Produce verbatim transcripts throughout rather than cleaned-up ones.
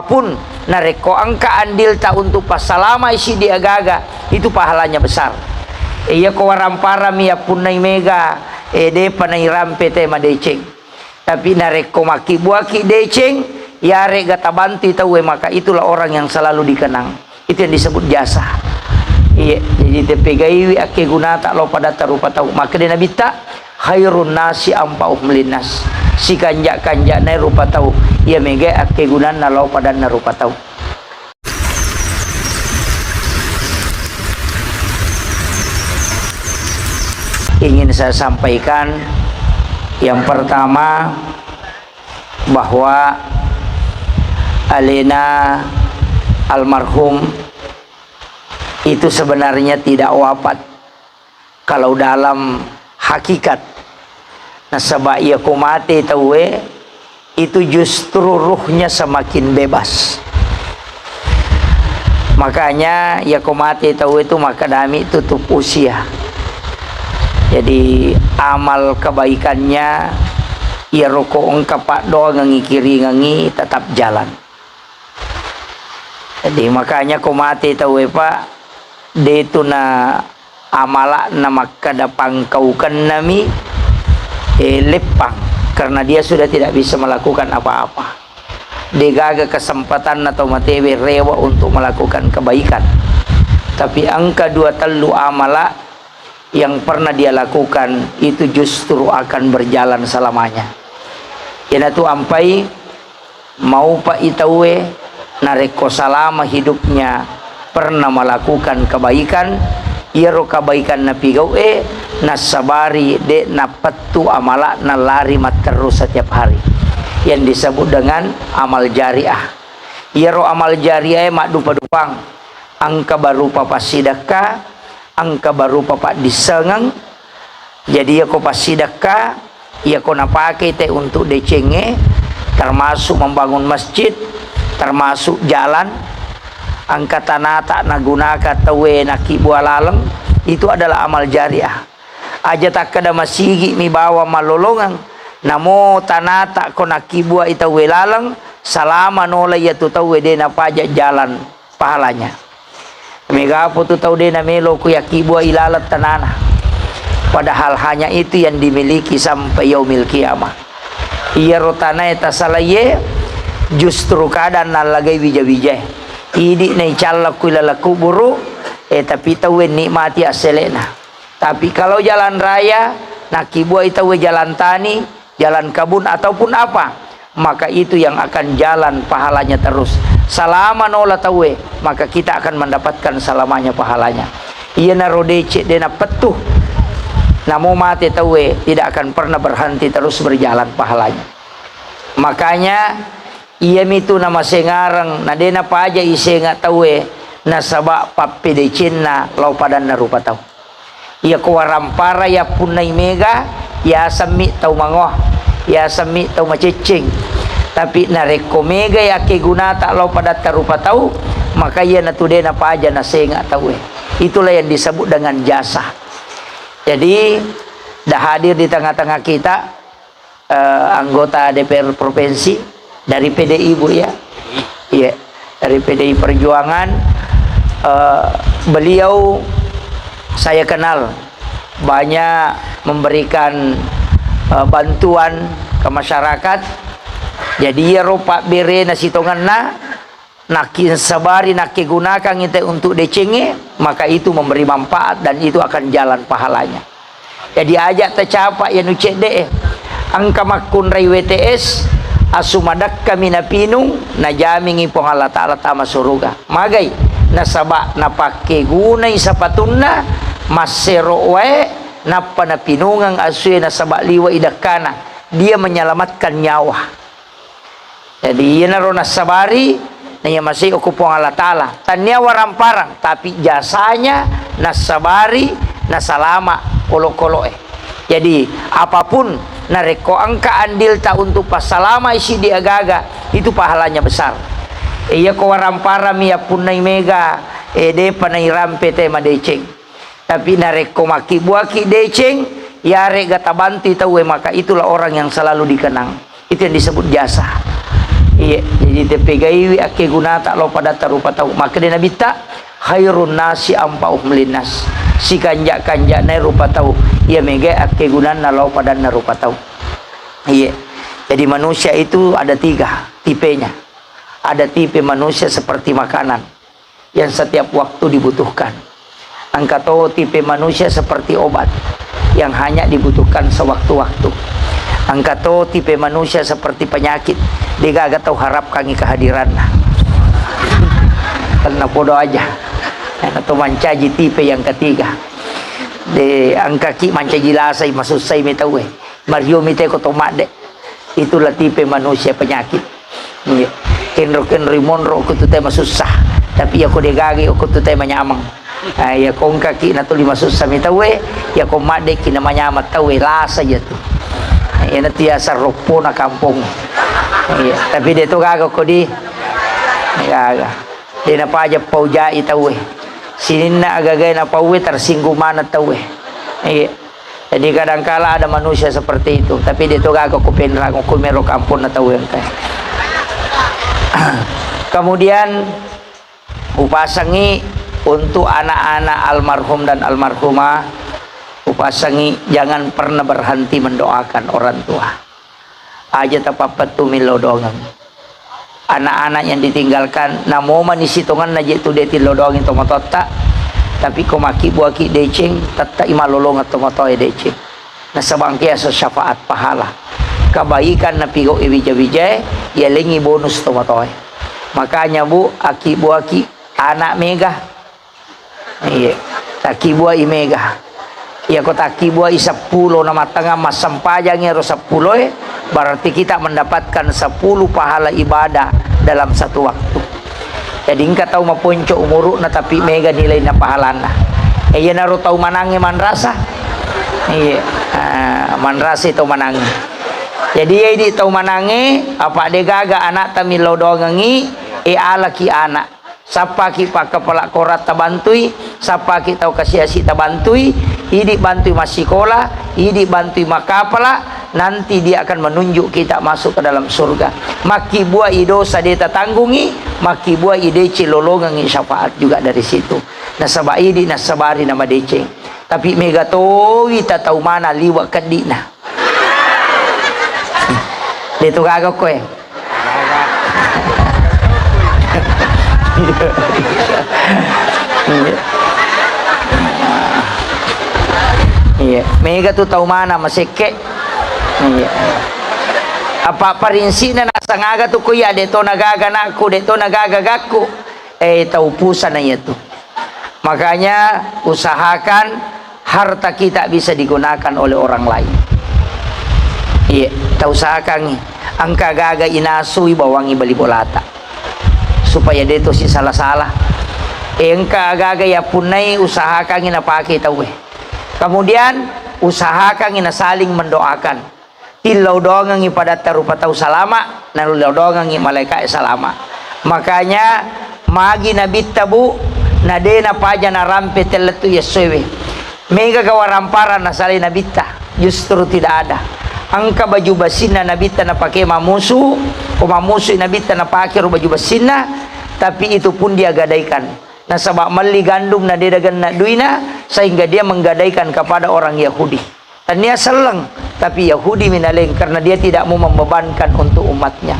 Pun narekko engka andilta untuk passalamai siddi agaga, itu pahalanya besar. Iya ko waramparami yappunnai mega, eh, depa nairampe te madeceng. Tapi narekko makkibbuaki deceng, yarega tabantui tauwe, maka itulah orang yang selalu dikenang. Itu yang disebut jasa. Iya, jadi tepegaiwi akkegunata lao padatta rupa tau. Maka dia Nabitta, "Khairun nasi anfa'uhum linnas." Sikanja-kanjana rupa tau, iya mega akkegunanna lao padanna rupa tau. Ingin saya sampaikan, yang pertama, bahwa alena almarhum itu sebenarnya tidak wafat kalau dalam hakikat. Nasaba iya ko mate tauwe, itu justru ruhnya semakin bebas. Makanya, iya ko mate tauwe itu makkedami tutup usia. Jadi, amal kebaikannya, iya roko engka paddoangengi kiringengi tetap jalan. Jadi, makanya ko mate tauwe, Pak, detu na amala'na makkeda pangkaukennami, eh, leppang, karena dia sudah tidak bisa melakukan apa-apa. Degaga kesempatanna tau matewe rewa untuk melakukan kebaikan. Tapi engka dua tellu amala yang pernah dia lakukan itu justru akan berjalan selamanya. Iyanatu ampai maupa i tauwe, narekko salama hidupnya pernah melakukan kebaikan, iyaro kebaikan napigau'e nassabari de' napettu amala'na lari matterru setiap hari. Yang disebut dengan amal jariah. Iyaro amal jariah e maddupa-dupang. Engka barupa passidekka, engka barupa paddissengeng. Jadi, iyako passidekka, iyako napakei te untuk decengnge, termasuk membangun masjid, termasuk jalan, engka tanata nagunaka tauwe nakibbua laleng, itu adalah amal jariah. Aja takkeda masigi mi bawang mallolongeng, namo tanata ko nakibbuai tauwe laleng, salama nola iyatu tauwe de napaja jalan pahalanya. Megapo tu tau de namelo ku yakkibbuai laleng tanana. Padahal hanya itu yang dimiliki sampai yaumil qiyamah. Iyaro tanae tasalaiye justru kadang nallagai wija-wijae. Idi naicalla ku laleng kuburu, eh, tapi tauwe nikmati asselena. Tapi kalau jalan raya, nakibbuai tauwe jalan tani, jalan kabun, ataupun apa, maka itu yang akan jalan pahalanya terus. Salama nola tauwe, maka kita akan mendapatkan selamanya pahalanya. Iyanaro deceng de napettu. Namo mate tauwe tidak akan pernah berhenti, terus berjalan pahalanya. Makanya, iyamitu namasengareng, na de napaja isenga tauwe, nasaba pappedecenna lao padanna rupa tau. Iyako warampara yappunnai mega, yasemmi tau mangoa, yasemmi tau macecceng. Tapi narekko mega yakkegunata lao padatta rupa tau, maka iyanatu de napaja nasenga tauwe. Itulah yang disebut dengan jasa. Jadi, dah hadir di tengah-tengah kita, eh, anggota D P R provinsi dari P D I, Bu, ya? Iya, dari P D I Perjuangan. Eh, beliau saya kenal banyak memberikan, eh, bantuan ke masyarakat. Jadi, iyaro pabberena sitongenna, nakinsabari, nakkegunakangngi te untuk decengnge, maka itu memberi manfaat dan itu akan jalan pahalanya. Jadi, aja tacapa iya nucedde'e. Engka makkunrai W T S, asu madekkami napinung, najamingi Puang Allah Ta'ala tama suruga. Magai? Nasaba napakkegunai sapatunna, massero wae, nappa napinungeng asue nasaba liwe'i dekkana. Dia menyelamatkan nyawa. Jadi, iyanaro nassabari, na iya masei okko Puang Allah Ta'ala. Tannia waramparang, tapi jasanya nassabari, nasalama olokolo'e. Jadi, apapun, narekko engka andilta untuk passalamai siddi agaga, itu pahalanya besar. Iyako waramparami yappunnai mega, eh, depa nairampe te madeceng. Tapi narekko makkibbuaki deceng, yarega tabantui tauwe, maka itulah orang yang selalu dikenang. Itu yang disebut jasa. Iya, jadi tepegaiwi akkegunata lao padatta rupa tau. Makkeda Nabitta, "Khairun nasi anfa'uhum linnas." Sikanja-kanja'na rupa tau iya megai akkegunanna lao padanna rupa tau. Iya. Jadi manusia itu ada tiga tipenya. Ada tipe manusia seperti makanan yang setiap waktu dibutuhkan. Engka to tipe manusia seperti obat yang hanya dibutuhkan sewaktu-waktu. Engka to tipe manusia seperti penyakit, degaga tau harapkangi kehadiranna. Tenna podo aja. Ena to mancaji tipe yang ketiga. De, engkaki mancaji lasai, masussai mi tauwe. Mario mi teko to madde. Itulah tipe manusia penyakit. Iya. Kenro-kenroi monro ko tu te masussa. Tapi iya ko degaga ko tu te manyameng. Ah, iya ko engkaki na tuli masussa mi tauwe, iya ko maddeki na manyameng tauwe, lasa iya tu. Iya na tu iya saroppona kampong. Iya, tapi de to gaga ko di gaga. De na paja paujai tauwe. Sininna agaga na pauwe tersinggung mana tauwe. Iya. Jadi kadangkala ada manusia seperti itu, tapi de to gaga ku penrang, ku mero kamponna tau engka. Kemudian upasangi untuk anak-anak almarhum dan almarhumah, upasangi jangan pernah berhenti mendoakan orang tua. Aja tapappettu millau doangeng. Anak-anak yang ditinggalkan, namomani sitongenna je tu de tillau doangi tomatoatta, tapi ko makkibbuaki deceng, tettai mallolongeng tomatoae deceng. Nasaba engka yaseng syafaat pahala. Kebaikan napigau e wija-wijae, yalengi bonus tomatoae. Makanya, Bu, akkibbuaki anak mega. Iya. Takkibbuai mega. Iya, ko takkibbuai seppulo na mattengnga massempajang ero seppuloe, berarti kita mendapatkan sepuluh pahala ibadah dalam satu waktu. Jadi engka tau maponco umuru'na tapi mega nilainna pahalanna. E, iyanaro tau manangnge manrasa. Iya. Ah, manrasa tau manangnge. Jadi iya idi tau manangnge, apa degaga anakta millau doangengi, e alaki anak. Sappaki pakkapala koratta bantui, sappaki tau kasiasi tabantui, idi bantui massikola, idi bantui makkapala, nanti dia akan menunjuk kita masuk ke dalam surga. Makkibbuai dosa de tatanggungi, makkibbuai deceng lolongengi syafaat juga dari situ. Nasaba idi nassabari namadeceng. Tapi mega towi tatau mana liwa keddi'na. De tu gaga koe. Iya. Iya. Mega tu tau mana masekke. Iya. Apa parinsikna nasangaga tu ko iya de to nagaga nakku, de to nagaga gakku. Eh, tau pusana iya tu. Makanya usahakan harta kita bisa digunakan oleh orang lain. Iya, tausahakangngi. Engka gaga inasui bawangngi bali bolata. Supaya de to sisala-sala. Eh, engka gaga yappunnai usahakangngi napake tauwe. Kemudian usahakangngi na saling mendoakan. Tillau doangengngi padatta rupa tau salama, nallau doangengngi malaika'e salama. Makanya, magi Nabitta, Bu, na de napaja narampe tellettu yessoewe. Mega ga waramparang nasalai Nabitta, justru tidak ada. Engka baju basinna Nabitta napake mamusu, ko mamusui Nabitta napake ro baju basinna, tapi itu pun dia gadaikan. Nasaba melli gandum na de dagenna duina, sehingga dia menggadaikan kepada orang Yahudi. Tania selleng, tapi Yahudi minaleng karena dia tidak mau membebankan untuk umatnya.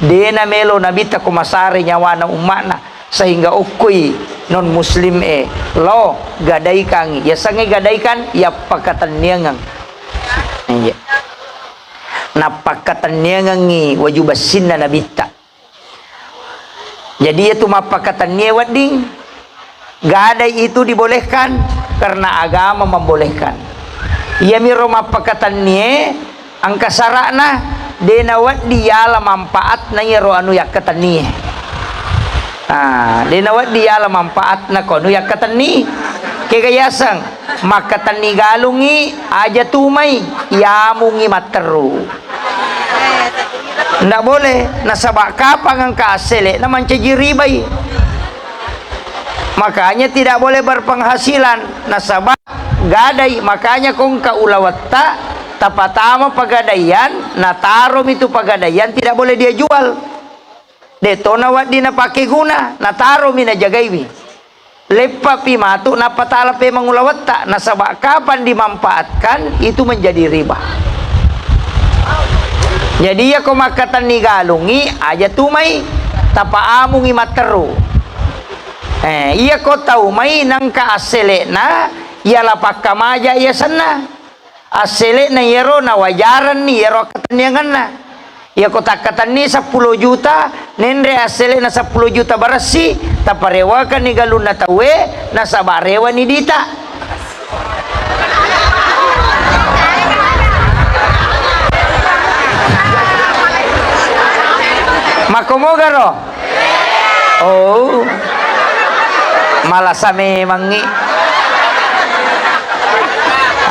Dena melo Nabitta ko masare nyawana umma'na, sehingga okkoi non muslim e, lo gadaikangngi. Yasengnge gadaikan, yappakatenniangeng. Iya. Nappakatenniangengngi waju bessinna Nabitta. Jadi, iyatu mappakatennie wedding, gadai itu dibolehkan karena agama membolehkan. Iyamiro mappakatennie engka sara'na, de nawedding yala manfaatna iyaro anu yakkatennie. Ah, de nawedding yala manfaatna ko anu yakkatenni. Kega yaseng, makkatenni galungngi aja tumai, yamungngi matteru. Ndak boleh, nasaba kapang engka assele na mancaji ribai. Makanya tidak boleh berpenghasilan, nasaba gadai. Makanya ko engka ulawetta tapatama pegadaian, nataromi tu pegadaian, tidak boleh dia jual. De' to nawedding napake guna, nataromi najagaiwi. Leppapi matu nappa tala pemeng ulawetta, nasaba' kapan dimanfaatkan itu menjadi riba. Jadi, iyako makkatenni galungngi, aja tumai, tapaamungngi matteru. Eh, iyako tau mai nengka assele'na, iyala pakkamaja iyasenna. Assele'na iyaro nawajarenni iyaro akkatenniangenna. Iyako takkatenni seppulo juta, nenre assele'na seppulo juta baressi, taparewakanni galunna tauwe, nasaba' rewani dita. Makkomogaro? Oh, malasa memangngi.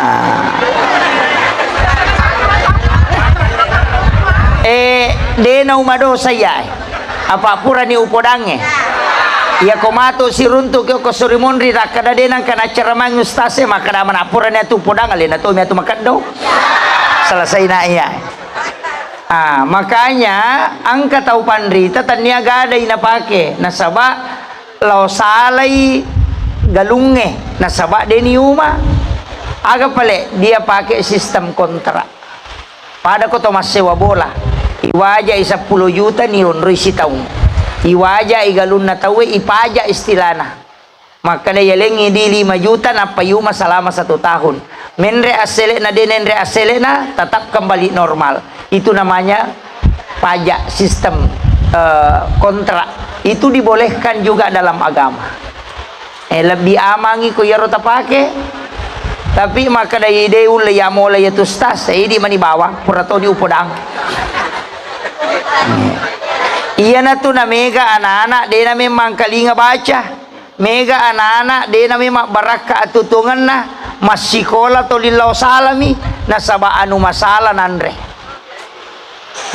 Ah. Eh, de' naumadosa iyae. Apa' purani upodangnge. Iyako matu siruntu'ki okko Surimonri, takkeda de' nengka naccaramang ustaz e, makkeda mana' purani atu upodang, alena tomi atu makeddo. Selesai na iya. Ah, makanya engka tau panrita tennia gadai napake, nasaba' lao salai galungnge, nasaba' de' niuma. Aga pale dia pake sistem kontrak. Pada ko to massewa bola, iwajai seppulo juta, nionroi sitaung. Iwajai galunna tauwe, ipajak istilana. Makkeda yalengngi di lima juta, nappa yuma selama satu tahun. Menre assele'na, de' nenre assele'na, tetap kembali normal. Itu namanya pajak sistem, eh, kontrak. Itu dibolehkan juga dalam agama. Eh, lebbi amangngi ko iyaro tapake. Tapi makkedai de' ulle iya mola iya tu ustaz, eh, idi' mani bawang, pura toni upodang. Iyanatu namega anak-anak de' nameng mangkalinga baca. Mega anak-anak de' nameng mabbarakka atutuongenna, massikola toli lao salami, nasaba' anu masala nanre.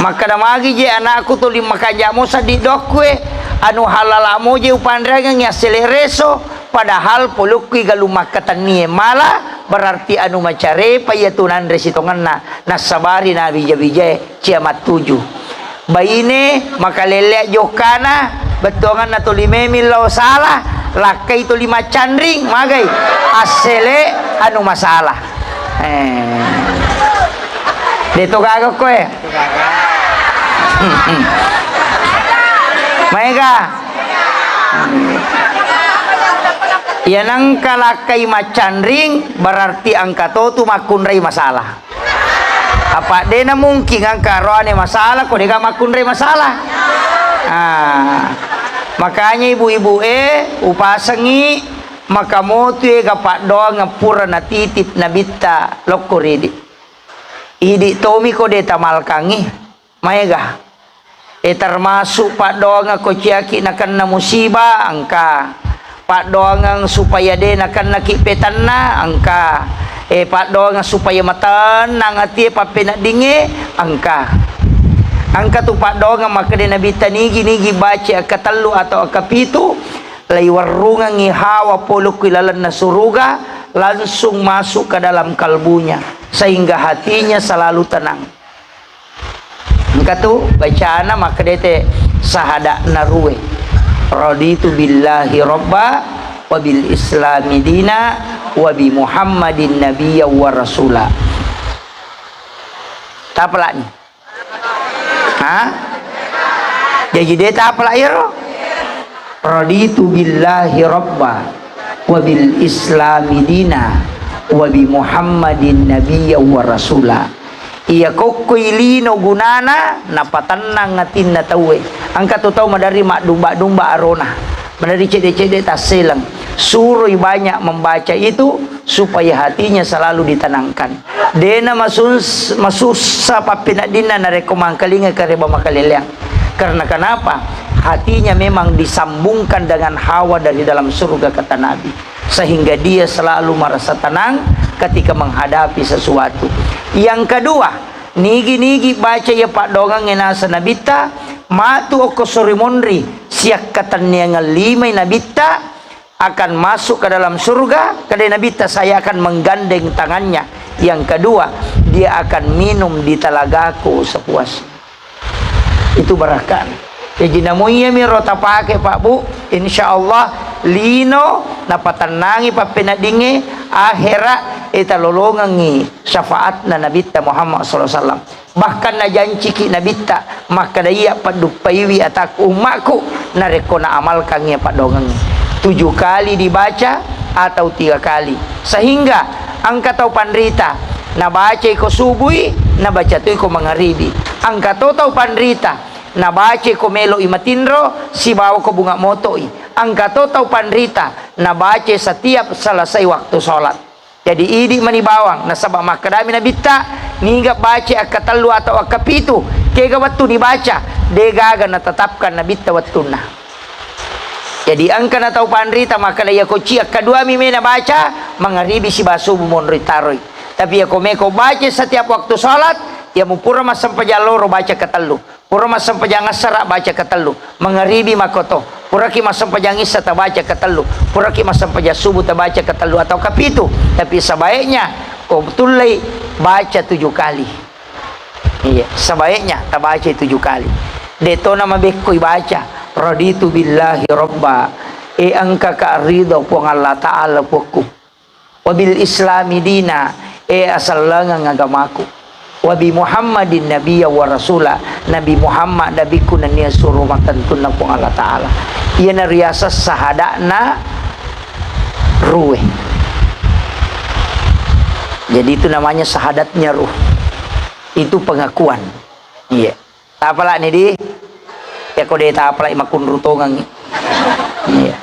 Makkeda magi je anakku tuli makanja' mo seddi dokkue, anu halala mo je upanreangengngi assele reso, padahal polokkui galung makkatennie mala, berarti anu macarepa iyatu nanre sitongenna, nassabari nawija-wijae cia mattuju. Baine makalelleang jokkana, bettuanganna tuli memi lao sala, lakkai tuli maccanring, magai assele anu masala. Eh. De' to gaga koe. Maega. Iya nengka lakkai maccanring, berarti engka to tu makkunrai masalah. Apa de' namungkin engka roane masalah ko de' ga makkunrai masalah. Ah. Makanya ibu-ibu e, upasengi maka motu ega paddoangeng pura natitip nabitta lokko ridi. Idi' tomiko de' tamalkangngi, maega. E, termasuk paddoangeng ko ciaki nakenna musibah, engka. Paddoangeng supaya de' nakennaki petanna, engka. E, paddoangeng supaya matennang atie pappeneddingnge, engka. Engka tu paddoangeng makkeda Nabitta, nigi-nigi baca engka tellu atau engka pitu, laiwerrungengngi hawa polokku ilalenna suruga, langsung masuk ke dalam kalbunya, sehingga hatinya selalu tenang. Engka tu bacana makkedete sahada' narue, "Raditu billahi robba, wa bil islami dina, wa bi Muhammadin nabiyya wa rasula." Tapalani. Ha? Jaji de' tapala iyaro? "Raditu billahi rabba, wa bil islami dina, wa bi Muhammadin nabiyya wa rasula." Iya kokkoi lino gunana, napatennang atinna tauwe. Engka tu tau maderri maddumba-dumba arona. Maderri cedde-cedde tasseleng. Suroi banyak membaca itu, supaya hatinya selalu ditenangkan. De'na masus-, masussa pappeneddinna narekko mangkalinga kareba makaleleang. Karena kenapa? Hatinya memang disambungkan dengan hawa dari dalam surga, kata Nabi. Sehingga dia selalu merasa tenang ketika menghadapi sesuatu. Yang kedua, nigi-nigi baca iya paddoangengnge naseng Nabitta, matu okko sori monri, siakkatenniangeng limai Nabitta, akan masuk ke dalam surga, kedai Nabitta, saya akan menggandeng tangannya. Yang kedua, dia akan minum di telagaku sepuasnya. Itu barakah. Jaji, namu iyamiro tapake, Pak, Bu, insya Allah lino napatennangi pappeneddingnge, akhera e talolongengngi syafaatna Nabitta Muhammad sallallahu alaihi wasallam. Bahkan najanciki Nabitta, makkeda, "Iya padduppaiwi atakku, ummakku, narekko naamalkangngi paddoangengnge." Tujuh kali dibaca atau tiga kali. Sehingga engka tau panrita, nabacai ko subui, nabaca toi ko mangaribi. Engka to tau panrita, nabacai ko melo'i matinro, sibawa ko bunga moto'i. Engka to tau panrita, nabacai setiap selesai waktu sholat. Jadi, idi mani bawang, nasaba makkedami Nabitta, niga baca akkatellu atau akkapitu, kega wettu nibaca, degaga natetapkan Nabitta wettunna. Jadi, engka na tau panrita makkeda, iya ko ci akkaduami mena baca, mangaribi siba subuh monroi taroi. Tapi iya ko meko baca setiap waktu sholat, iya mupura massempajang loro baca katellu. Pura massempajang assara, baca katellu. Mangaribi makoto. Puraki massempajang issa, tabaca katellu. Puraki massempajang subuh, tabaca katellu atau kapitu. Tapi sebaiknya ko tullei baca tujuh kali. Iya, sebaiknya tabaca tujuh kali. Detona mabekko ibaca, "Raditu billahi robba." E, engkaka ridho Puang Allah Ta'ala, Puakku. "Wabil Islami dina," e, asellengeng agamaku. "Wabi Muhammadin nabiyya wa rasula," Nabi Muhammad nabikku nennia suro matentunna Puang Allah Ta'ala. Iyana riaseng sahada'na ruwe. Jadi, itu namanya syahadatnya ruh. Itu pengakuan. Iya. Tapalani di? Yako de tapalai makunru tongengi. Iya.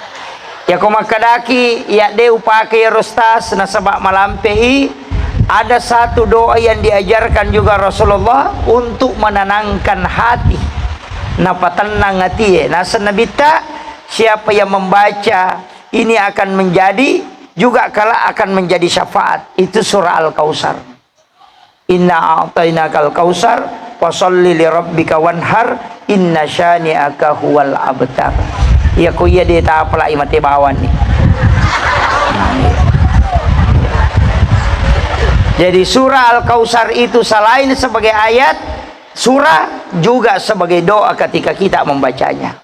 Yako makkedaki, ya de upake ya Ustaz, nasaba malampei, ada satu doa yang diajarkan juga Rasulullah untuk menenangkan hati. Napatennang hatie. Naseng Nabitta, siapa yang membaca ini akan menjadi, juga kelak akan menjadi syafaat. Itu surah Al-Kautsar. "Inna a'tainakal kautsar, fasalli li rabbika wanhar, inna syani'aka huwal abtar." Iya ko iya de tapalai mate bawanni. Jadi, surah Al-Kautsar itu selain sebagai ayat surah, juga sebagai doa ketika kita membacanya.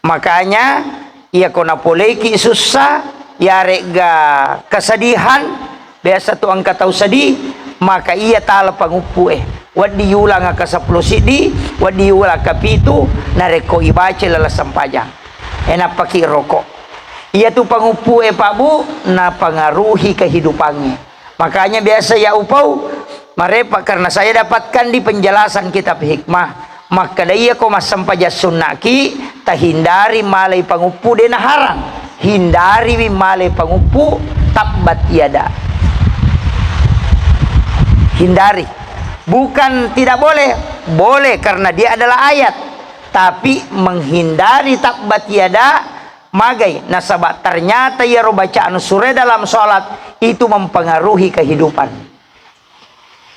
Makanya, iya ko napoleiki sussa, yaregga kesedihan, biasa tu engka tau sedih, maka iya tala panguppu e. Wedding yulang aka seppulo siddi, wedding yulang aka pitu, narekko ibaca laleng sempajang. E, nappaki roko. Iya tu panguppu e, Pak Bu, napengaruhi kehidupannya. Makanya biasa ya upau, marepa, karena saya dapatkan di penjelasan kitab hikmah. Makkeda iya ko massempajang sunnaki, tahindari malai panguppu de naharang. Hindariwi malai panguppu tabbat yada. Hindari. Bukan tidak boleh, boleh karena dia adalah ayat. Tapi menghindari tabbat yada, magai, nasaba ternyata iyaro bacaan sure dalam sholat itu mempengaruhi kehidupan.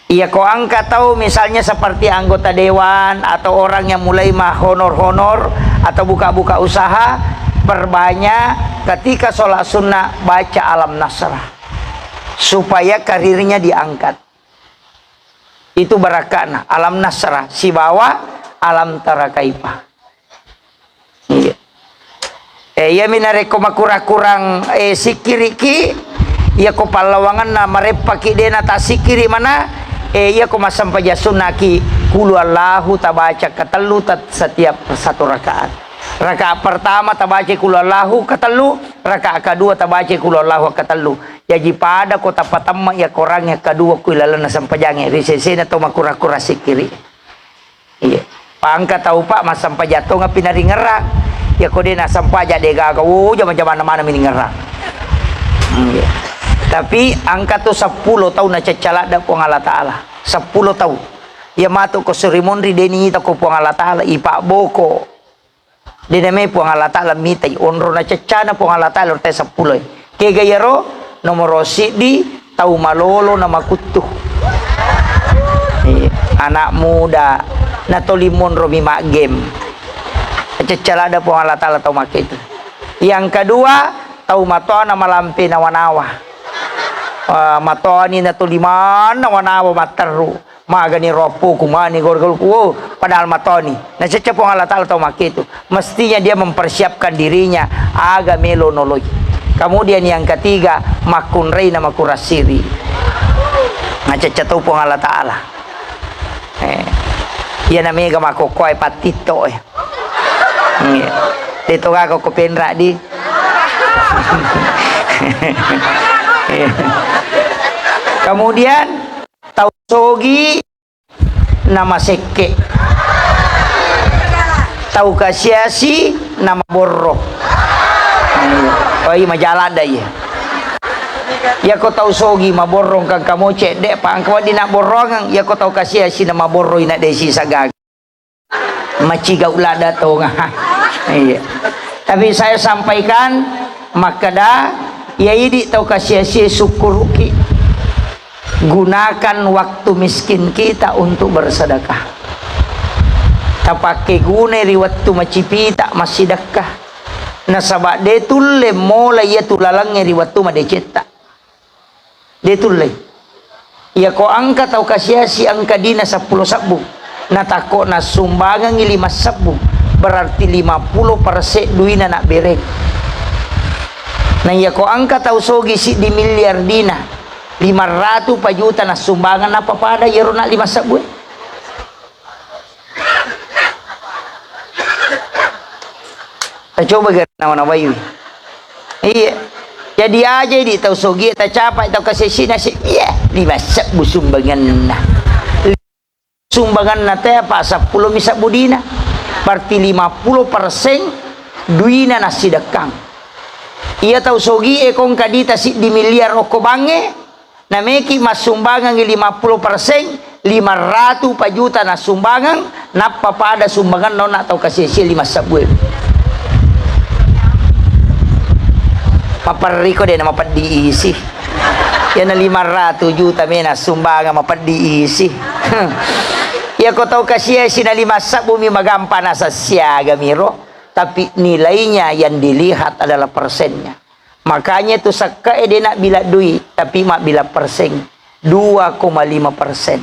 Iya ko engka tau misalnya seperti anggota dewan atau orang yang mulai mahonor-honor atau buka-buka usaha, perbanyak ketika sholat sunnah baca Alam Nasrah supaya karirnya diangkat. Itu barakana Alam Nasrah sibawa Alam Tara Kaifa. Iya. Eh, iyami narekko makurang-kurang, eh, sikkiriki, iya ko pallawangenna mareppaki dena tassikkiri mana, eh, iya ko massempajang sunnaki, Qul huwallahu tabaca katellu tat-, setiap satu rakaat. Rakaat pertama tabaca Qul huwallahu katellu, rakaat kedua tabaca Qul huwallahu katellu. Jaji pada ko tapatemma iya korangnge kedua ku ilalenna sempajangnge, ri sesena to makurang-kurang sikkiri. Iya. Pangka tau, Pak, massempajang tongapi naringerang. Iya ko de nassempajang de gaga, wo, jama-jamanna maneng mi ningerang. Hmm, iya. Tapi engka tu seppulo tau naceccaladda Puang Allah Ta'ala. Seppulo tau. Iya matu ko surimunri de niita ko Puang Allah Ta'ala, ipabboko. De name Puang Allah Ta'ala mitai, onro naceccana Puang Allah Ta'ala, onro seppulo e. Kega iyaro? Nomoro siddi, tau malolo na makuttu. Eh, anak muda, natoli monro mi maggem. Ceccaladda Puang Allah Ta'ala tau make itu. Yang kedua, tau matoa na malampe nawa-nawa. Ah, matoani natoli mannawa-nawa matteru. Magani roppo kumani gol-gol, wow, padahal matoni. Nacecce Puang Allah Ta'ala tau makkitu. Mestinya dia mempersiapkan dirinya, aga melo noloi. Kemudian yang ketiga, makkunrai na makurasiri. Nacecce tau Puang Allah Ta'ala. Eh, iya na mega makokkoe pattitto, eh. Iya. Deto gaga ko penra di. Iya. Kemudian tau sogi na masekke. Tau kasiasi na maborro. Iya. Oh, iya, majaladda iya. Iyako tau sogi maborro engka kamo cedde, pa engka wedding na borroangeng, iyako tau kasiasi na maborro ina desi sagaga. Macigau ladda tonga. Iya. Tapi saya sampaikan, makkeda, iya idi tau kasiasi sukkuruki. Gunakan waktu miskin kita untuk bersedekah. Tapakke guna ri wettu macipita massidekka. Nasaba de tulle mola iya tu lalengnge ri wettu madecetta. De tullei. Iyako engka tau kasiasi engka dina seppulo sebbu, natakko nassumbangengngi lima sebbu, berarti lima puluh persen duina nabbereng. Na iyako engka tau sogi siddi miliar dina, lima ratu pa juta nassumbangeng, nappa pada iyaro na lima sebbu e. Tacoba ga nawa-nawaiwi. Iya. Jadi aja di tau sogi, tacapai tau kasesina si, iya, lima sebbu sumbanganna. Sumbanganna te apa seppulo mi sebbu dina. Berarti lima puluh persen duina nassidekkang. Iya tau sogi e kongka dita siddi miliar okko bange, nameki massumbangengngi lima puluh persen, lima ratu pa juta nassumbangeng, nappa pada sumbangenna onna tau kasiesie lima sebbu e. Maperriko de na mapeddi isi. Iyana lima ratu juta mena sumbangeng mapeddi isi. Iyako tau kasiesi na lima sebbu mi magampa naseng siaga miro, tapi nilainya yang dilihat adalah persennya. Makanya itu sekke'e de' nabbila dui, tapi mabbila persen, dua koma lima persen.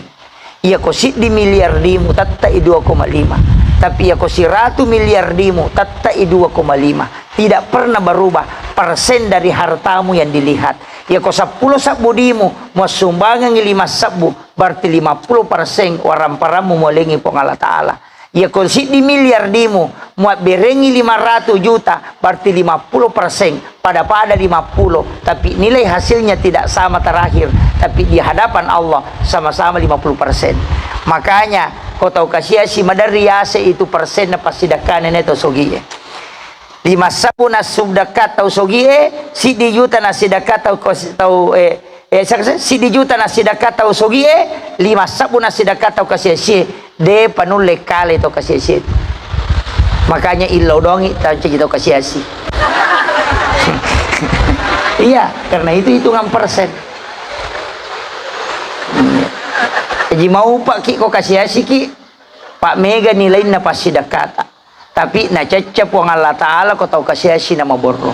Iyako siddi miliar dimu, tette'i dua koma lima. Tapi iyako siratu miliar dimu, tette'i dua koma lima. Tidak pernah berubah persen dari hartamu yang dilihat. Iyako seppulo sebbu dimu, muassumbangengngi lima sebbu, berarti lima puluh persen waramparammu mualengngi Puang Allah Ta'ala. Iyako siddi miliar dimu, muabberengngi lima ratu juta, berarti lima puluh persen, pada-pada lima puluh, tapi nilai hasilnya tidak sama terakhir, tapi di hadapan Allah sama-sama lima puluh persen. Makanya, ko tau kasiasi maderri ase itu persenna passidekkana ne tau sogie. Lima sebbu nassudekka tau sogie, siddi juta nassidekka tau kos-, tau, eh, Eh, sa-, sa-, siddi juta nassidekka tau sogie, lima sebbu nassidekka tau kasiasie, de' panulle kale tau kasiasie. Makanya illau dongi tau caji tau kasiasi. Iya, karena itu hitungan persen. Jadi mau pak ki ko kasiasi ki, pak mega nilainna passidekkata. Tapi nacecce Puang Allah Ta'ala ko tau kasiasi na maborro.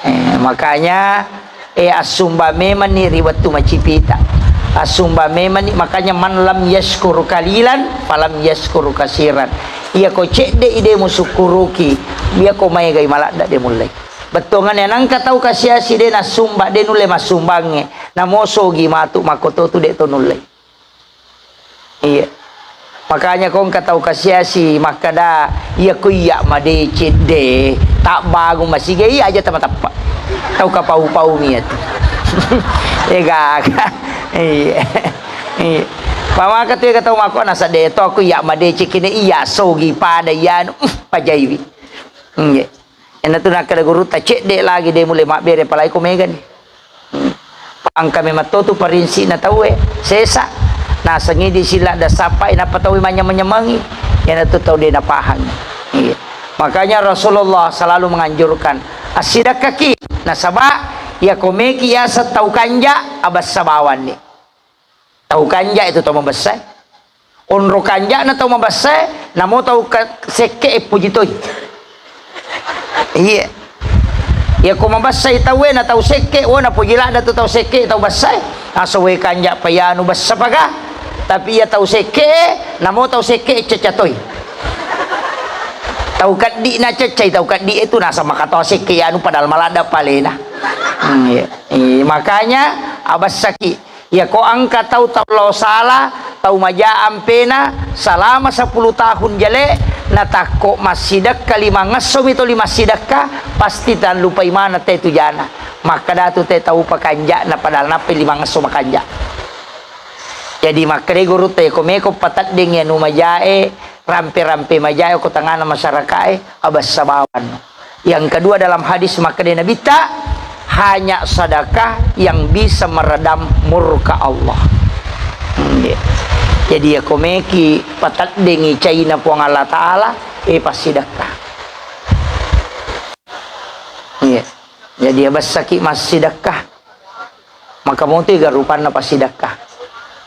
Eh, makanya, eh, assumba memanni ri wettu macipita. Assumba memanni, makanya, "Man lam yashkur qalilan, falam yashkur kasiran." Iya ko cedde ide musukkuruki, iya ko maegai maladda de mullei. Bettuanganna nangka tau kasiasi de nassumba, de nulle massumbangnge. Namo sogi matu makkototu de to nullei. Iya. Makanya ko engka tau kasiasi makkada, "Iya ko iya madeceng de, tabbangung masiga iya aja tamateppa. Tau kapau-pau mi atu." Iya gaga. Iya. Iya. Pamaka tu iya tau mako nasa de to ko iya madeceng kene iya sogi pada iya anu, uh, pajaiwi. Iya. Enatu nakkeda gurutta, "Cedde lagi de mulle mabbere, apalagi ko megani." Hmm. Pangka memang totu parinsikna tauwe, sesa. Nasengi di sila da sappai nappa tauwe manyameng-nyamengi. Enatu tau de napahangi. Iya. Makanya Rasulullah selalu menganjurkan, "Assidakkaki, nasaba iya ko meki yaseng tau kanja, abessa bawanni." Tau kanja itu tau mabessae. Onro kanja'na tau mabessae, namo tau ka-, sekke e poji toi. Iya. Iya ko mabessai tauwe na tau sekke, wo na poji ladda tu tau sekke, tau bessae. Aso we kanja payanu bessa paga. Tapi iya tau sekke, namo tau sekke cecca toi. Tau keddi na ceccai, tau keddi itu nasaba makatoa sekke anu padahal maladda palena. Hmm, iya. Iya, makanya abessaki. Iya ko engka tau, tau lao sala, tau maja ampena, selama sepuluh tahun jale, natakko massidekka lima ngesso mi toli massidekka, pasti tallupai maneng te tu jana. Makkeda tu te tau pakanja'na padahal nappai lima ngesso makanja. Jadi makkeda gurutta, ko meko pateddengngi anu majae, rampe-rampe majae ko tengana masyarakae, abessa bawanno. Yang kedua, dalam hadis makkeda Nabitta, hanya sedekah yang bisa meredam murka Allah. Hmm, iya. Jadi ya ko meki pateddengngi caina Puang Allah Ta'ala, eh, passidekka. Iya. Jadi ya bessaki massidekka. Maka motu iga rupanna passidekka.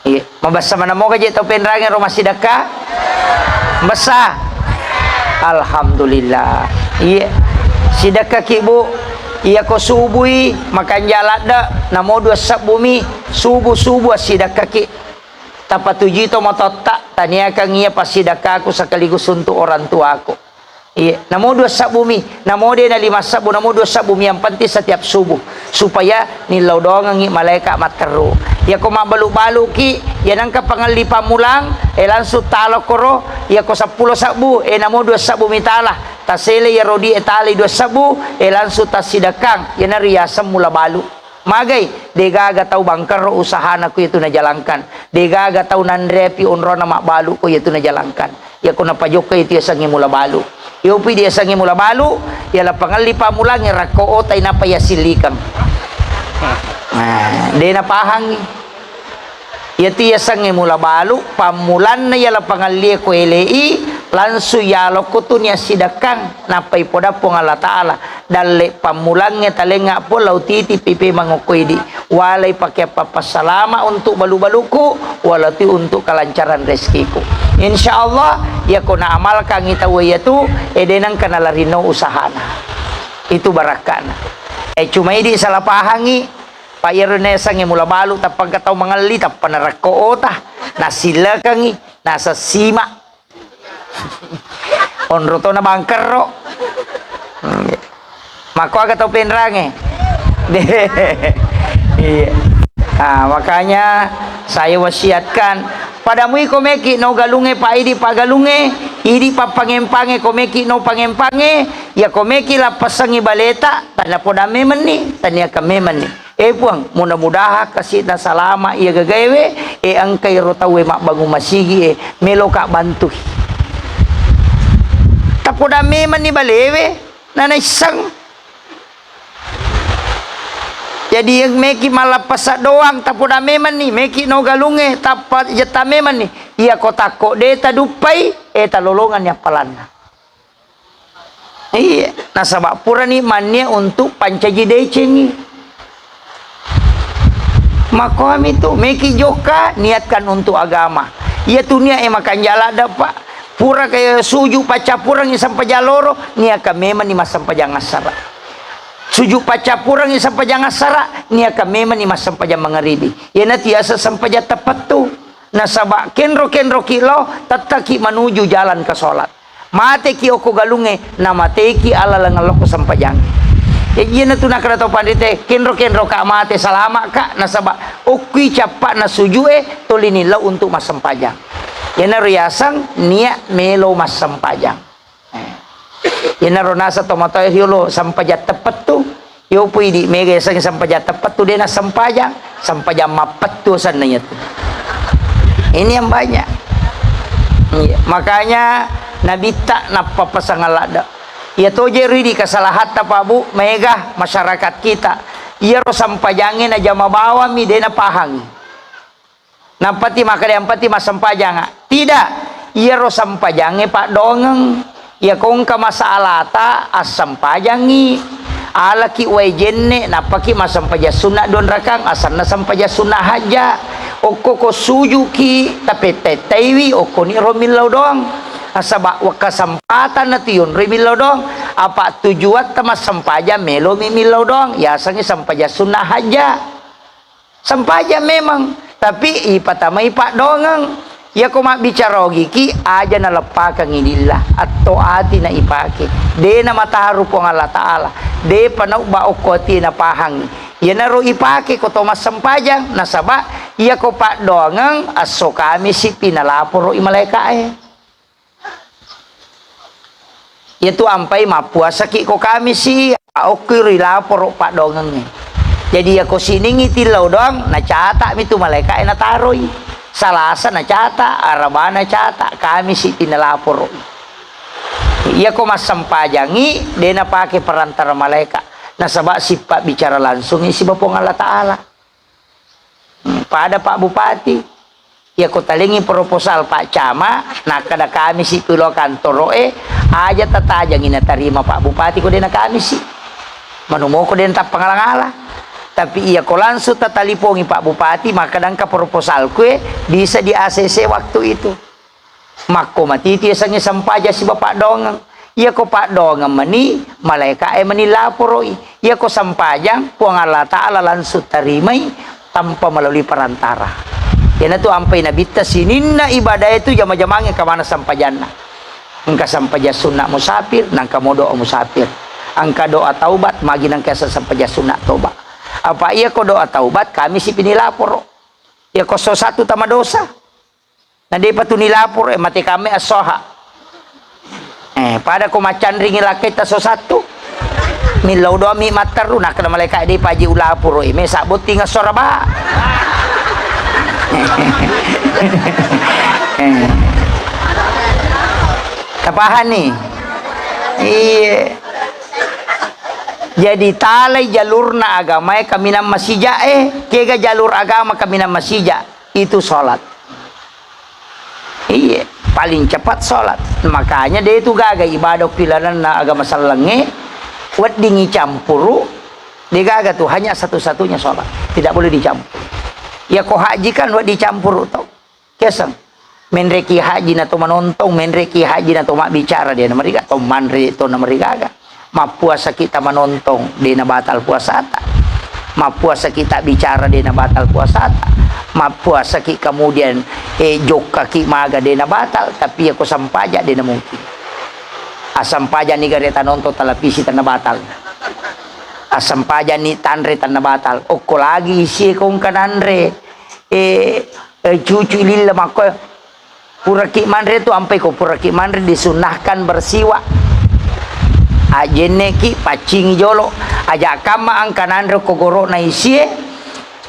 Iya, mabessa maneng moga je tau penrange ro massidekka? Bessa. Alhamdulillah. Iya. Sidekkaki, Bu. Iya ko subui makanja ladde, namo dua sebbu mi, subuh-subuh assidekkaki. Tapatujui to matotta, taniakan iya passidekkaku sekaligus untuk orang tuaku. Iya, namo dua sebbu mi, namo de na lima sebbu, namo dua sebbu mi, yang penting setiap subuh, supaya nillau doangengngi malaika matteru. Iya ko mabbalu-baluki, iya nengka pangelli pammulang, eh, langsung talo koro, iya ko seppulo sebbu, eh, namo dua sebbu mi tala, tasele iya rodi e tali dua sebbu, eh, langsung tassidekkang, iya na riaseng mula balu. Magai, degaga tau bangkerro usahana ko iyatu najalangkan. Degaga tau nanrepi onrona mabbalu ko iyatu najalangkan. Iyako napajokka iyatu yasengnge mula balu. Iyopi di yasengnge mula balu, yala pangelli pammulangnge rakko otai napa yasillikeng. Nah, de napahangngi. Iyatu yasengnge mula balu, pammulanna yala pangellie ko elei, langsung yalokko tu niassidekkang, nappai poda Puang Allah Ta'ala. Dalle pammulangnge talengnga pun lao titipi pemeng okko idi. Walai pake pappassalama untuk balu-baluku, walati untuk kelancaran rezekiku. Insya Allah, yako naamalkangi tau iyatu, ede nengka nalarinno usahana. Itu barakkana. Eh, cuma idi salah pahangi, Pak, iyaro nasengnge mula balu, tappa engka tau mangelli, tappa narekko ota, nasilekengi, nasessima. Onro to na bangkerro. Makko aga tau penrange. Iya. Nah, makanya saya wasiatkan, pada mui ko meki no galunge, Pak, idi paggalunge, idi pappangempange ko meki no pangempange, ya ko meki lappasangi baleta, tanda poda memenni, taniaka memenni. Eh, Puang, mudah-mudahan kasi'na salama iya gagaewe, eh, engkai ro tauwe mabbangung masigi, eh, meloka bantui. Tapoda memenni balewe, nanaisseng. Jadi, meki mallappasa doang, tapoda memenni, meki no galungnge, tappa jetta memenni. Iya ko takko de taduppai, eh, talolonganni appalanna. Iya, nasaba purani mannia untuk pancaji decengi. Makoami tu, meki jokka, niatkan untuk agama. Iya tu niat e makanja ladde, Pak. Pura kaya suju paccappurengi sempajang loro, niaka memenni massempajang assara. Suju paccappurengi sempajang assara, niaka memenni massempajang mangaribi. Iyanatu yaseng sempajang teppettu. Nasaba kenro-kenroki lao, tettaki manuju jalan ke sholat. Mateki okko galungnge, namateki alaleng lokko sempajang. Jaji iyanatu nakkeda tau panrite, kenro-kenroka mate, salama'ka, nasaba okkui cappa'na sujue, tolini lao untuk massempajang. Iyanaro yaseng niat melo massempajang. Eh. Iyanaro naseng tomatoa riolo sempajang teppettu. Yopo idi mega yasengnge sempajang teppettu, de nassempajang, sempajang mappettu asenna iyatu. Ini yang banyak. Iya, makanya Nabitta nappapasang ladde. Iya toje ridi kesalahatta, Pak, Bu, mega masyarakat kita. Iyaro sempajangnge najama bawammi, de napahangi. Nappati makkeda, "Ampati massempajanga." Tidak. Iyaro sempajangnge paddoangeng. Iyako engka masalata, assempajangngi. Alaki wae jenne, nappaki massempajang sunna duanrakang, asenna sempajang sunna hajja. Okko ko sujuki, tapetta-ettaiwi, okkoni ro millau doang. Nasaba kesempatan natu yonroi millau doang. Apa tujuatta massempajang, melomi millau doang. Yasengngi sempajang sunna hajja. Sempajang memang, Tapi ipatamai paddongeng. Iyako mabbicara ogiki, aja naleppakengngi lilla, atto ati na ipake. De namataru Puang Allah Ta'ala. De panaubba okko atie napahangngi. Iyanaro ipake ko to massempajang, nasaba iyako paddongeng, esso Kamisi pi nalaporo i malaeka'e. Iyatu ampai mappuasaki ko Kamisi, okki ri laporo paddongengnge. Jadi, iyako siningngi tillau doang, nacata'mi tu malaeka'e nataroi. Salasa nacata, Araba nacata, Kamisi pi nalaporo. Iyako massempajangngi, de napake perantara malaeka. Nasaba sippa bicara langsungngi siba Puang Allah Ta'ala. Hmm, pada Pak Bupati. Iyako talengngi proposal Pak Camat, nakkeda Kamisi pi lao kantoro'e, aja tatajangngi natarima Pak Bupati ko de na Kamisi. Manumoko de natappa ngala-ngala. Tapi iyako langsung tatalipongi Pak Bupati, makkeda engka proposalku e, bisa di A C C waktu itu. Makko matitu yasengnge sempajang siba paddongeng. Iyako paddongeng meni, malaeka'e meni laporo'i. Iyako sempajang, Puang Allah Ta'ala langsung tarimai tanpa melalui perantara. Iyanatu ampai Nabitta sininna ibadae tu jama-jamangnge kamana sempajanna. Engka sempajang sunna musafir, nangka mo doa musafir. Engka doa taubat, magi nangka sempajang sunna taubat. Apa iyako doa taubat, Kamisi pi nilaporo. Iyako so satu tama dosa. Na depa tu nilaporo, eh, mate kame assoha. Eh, pada ko macanringi lakketta so sattu. Millau doang mi matteru, nakkeda malaeka, "Depa aji ulaporo, eh, mesa botting assora ba." Eh. Tapahani? Iye. Jadi talai jalurna agamae kaminang masija, eh, kega jalur agama kaminang masija? Itu sholat. Iya, paling cepat sholat. Makanya de tu gaga ibadah pilananna agama sellengnge, weddingi campuru, de gaga tu, hanya satu-satunya sholat. Tidak boleh dicampur. Ya ko haji kan wedding campuru tau. Keseng. Menreki haji na to manontong, menreki haji na to mabbicara, de na mariga, to manre to na marigaga. Mappuasaki ta manontong, de na batal puasata. Mappuasaki ta bicara, de na batal puasata. Mappuasaki kemudian, eh, jokkaki maga, de na batal, tapi ya ko sampaja, de na mungkin. Asampaja ni gare ta nonton televisi, tanna batal. Asampaja ni tanre, tanna batal. Okko lagi isi ko engka nanre. Eh, eh, cucu lilla makko. Puraki manre tu ampai ko puraki manre disunnahkan bersiwak. Ajenneki paccingi jolo. Aja kamma engka nanre ko goro'na isie,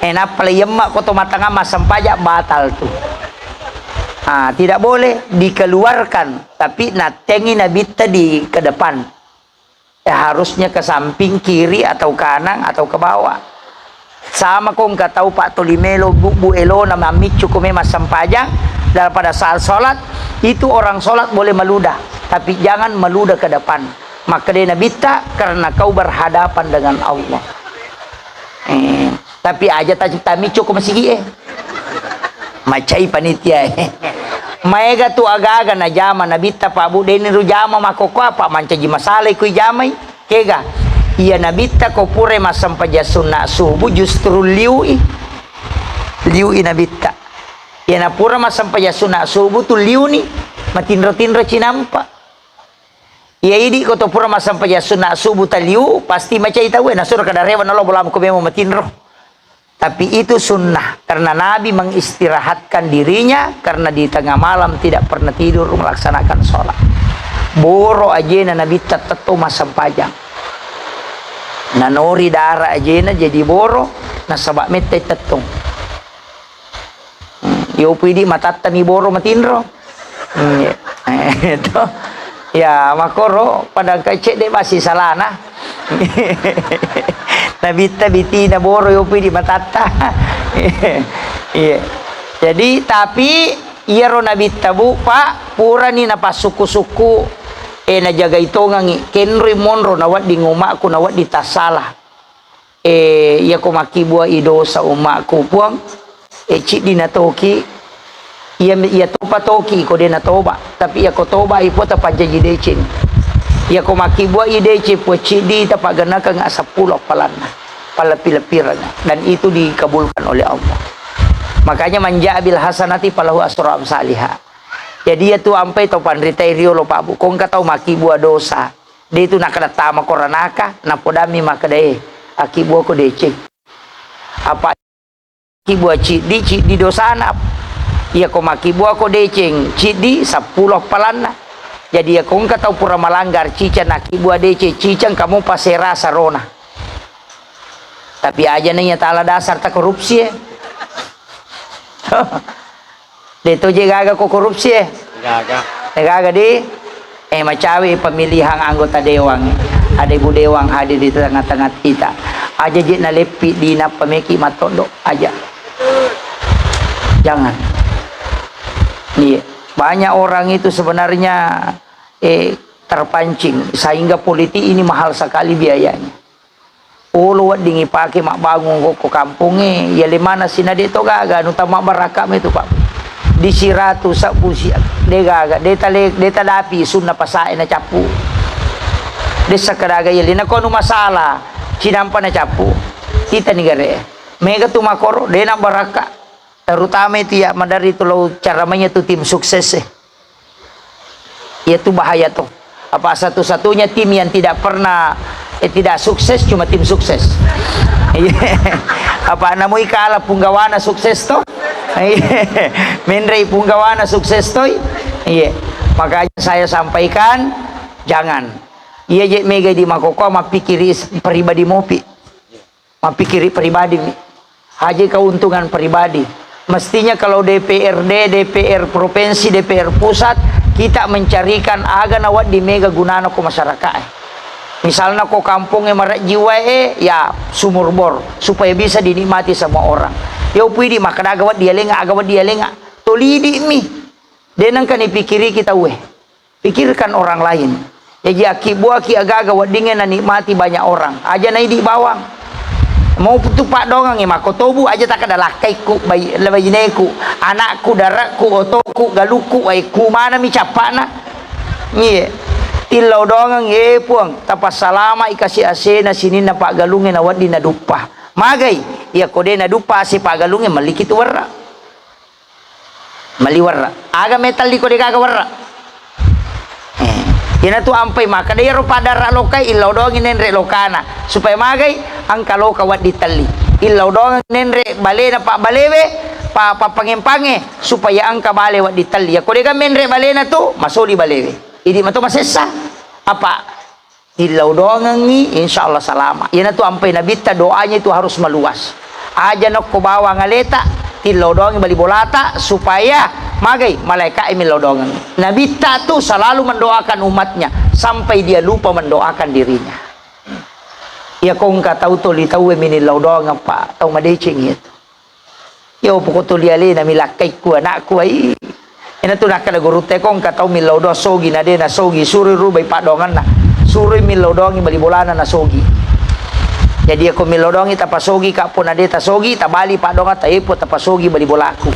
eh, nappa le yemma ko to matangang massempaja batal tu. Ah, tidak boleh dikeluarkan, tapi nattengi nabitta di ke depan. Eh, harusnya ke samping, kiri, atau kanan, atau ke bawah. Sama ko engka tau, Pak, tuli melo bubbu elona mammiccu ko memang sempajang, dan pada saat sholat, itu orang sholat boleh meludah, tapi jangan meludah ke depan. Makkedai Nabitta, karena kau berhadapan dengan Allah. Eh, tapi aja ta-, tamicco ko masigi e. Macai panitia e. Maega tu aga-aga najama Nabitta, Pak, Bu, deni ru jama makkokkoe apa mancaji masalai kui jamai. Kega? Iya Nabitta ko pura massempajang sunna subuh justru liui. Liui Nabitta. Iya napura massempajang sunna subuh tu liuni. Matinro-tinro cinampa. Iya idi ko to pura massempajang sunna subuh taliu, pasti macai tau e, nasuro kada rewa nalo bolam ko memang matinro. Tapi itu sunnah, karena Nabi mengistirahatkan dirinya karena di tengah malam tidak pernah tidur melaksanakan sholat. Boro ajena Nabitta tetto massempajang. Nanori dara ajena jadi boro, nasaba mettai tettong. Hmm, yopu idi matatta mi boro matinro. Hmm, iya. Eh, to. Ya, makoro pada engka cedde basi salana. Nabitta bitina boro yopu idi matatta. Iya. Jadi, tapi iyaro Nabitta, Bu, Pak, purani napassukku-sukku, eh, najagai tongangi, kenroi monro, nawedding umakku, nawedding tassala. Eh, iyako makkibua i dosa umakku, Puang, eh, ciddi natoki, iya, iya topa toki ko de natoba, tapi iyako toba i, Puang, tapancaji deceng. Iyako makkibua i deceng, Puang, ciddi tapaggannakeng seppulo appalanna, palleppi-leppireng, dan itu dikabulkan oleh Allah. Makanya, "Man jaa bil hasanati falahu asru amsaliha." Jadi, iya tu ampai tau panritai riolo, Pak Bu. Ko engka tau makkibua dosa, de tu nakkeda tama koranaka, napodammi makkeda, "Eh, akkibuako deceng." Apa Kibua ciddi, ciddi dosana. Iya ko makkibua ko deceng ciddi, seppulo appalanna. Jadi, iya ko engka tau pura malanggar ciceng, nakkibua deceng ciceng, kamu pasera sarona. Tapi aja na iya tala dasar ta korupsi, eh. De to je gaga ko korupsi, eh. Gaga. Eh, gaga di. Eh, macawe pemilihan anggota dewan. Ada Ibu Dewan hadir di tengah-tengah kita. Aja je naleppi dinappa meki matoddo. Aja. Jangan. Iya. Banyak orang itu sebenarnya, eh, terpancing sehingga politik ini mahal sekali biayanya. Olo wedding ipake mabbangung ko, ko kampongnge, iya le mana sina de to gaga, anu tama barakka me tu, Pak. Di siratu sabbu si, de gaga, de tale, de tadapi sunna pasae na cappu. De sakkadaga iya le na ko anu masalah, cinampa na cappu. Kita ni gare. Mega tu makoro, de na barakka. Terutama itu ya, madari tu lo cara mainnya tu tim sukses, eh. Iya tu bahaya to. Apa satu-satunya tim yang tidak pernah, eh, tidak sukses cuma tim sukses. Iya. Apa namui kala punggawana sukses to? Iya. Menrei punggawana sukses to? Iya. Makanya saya sampaikan, jangan. Iya je mega di makoko mappikiri pribadi mopi. Mappikiri pribadi mi. Haji keuntungan pribadi. Mestinya kalau D P R D, D P R provinsi, D P R pusat, kita mencarikan aga na wedding mega gunana ko masyarakat, eh. Misalna ko kampongnge marejji wae, eh, ya sumur bor, supaya bisa dinikmati semua orang. Ya upui di makkeda aga wedding alenga, aga wedding alenga. Tolidi mi. De nengka ni pikiri kita we. Pikirkan orang lain. Jaji, akkibbuaki agaga weddingnge nanikmati banyak orang. Aja naidi bawang. Mau tu paddoangengnge makkotobu, aja takkeda lakkaikku, bai-, baineku, anakku, darakku, otoku, galukku, waekku, manami cappana. Iye. Tillau doangeng, ye Puang, tapassalamai kasi asena sininna paggalungnge na wedding naduppa. Magai, iyako de naduppa ase paggalungnge, melliki tu werra. Mali werra. Aga metalli ko degaga werra. Eh, iyanatu ampai makkeda iyaro paddara lokai, illau doangi nenre lokana. Supaya magai, engka loka wedding telli. Illau doang nenre balena pabbalewe, pa-, pappangempange, supaya engka bale wedding telli. Yako dega menre balena tu, masoli balewe. Idi mato masessa. Apa? Tillau doangengngi, insya Allah salama. Iyanatu ampai Nabitta doanya itu harus meluas. Aja nokko bawang aleta, tillau doangi bali bolata, supaya magai malaika e millau doangengngi. Nabitta tu selalu mendoakan umatnya, sampai dia lupa mendoakan dirinya. Iya kongka tau toli tau e minillau doangeng, Pak, tau madeceng itu. Yo, poko tuli alena milakkaikku anakku, ai. Ina tu nakkeda gurutta, ko engka tau millau doang sogi, na de nasogi, suroi rubai paddoangenna. Suroi millau doangi bali bolana nasogi. Jadi, ako millau doangi tapasogi, kappo na de tasogi, tabali paddoangeng, taepo tapasogi bali bolaku.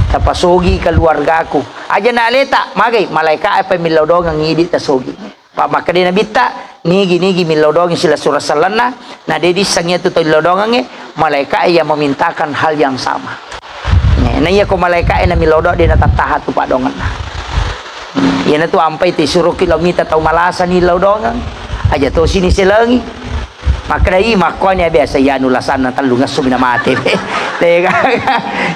Tapasogi keluargaku. Aja na aleta, magai, malaika apa millau doangeng idi tasogi. Pa makkeda Nabitta, nigi-nigi millau doangi silessureng sellenna, na de disseng iyatu tau illau doangengnge, malaika e yang memintakan hal yang sama. Ne, na iya ko malaika e na millau doang de natattaha tu paddoangenna. Hmm, iyanatu ampai tu isuroki lao mita tau malasa ni illau doangeng. Aja tosi ni selengi. Makkeda i makkuani biasa iyanu lasanna tellu ngessu mina mate. Tega.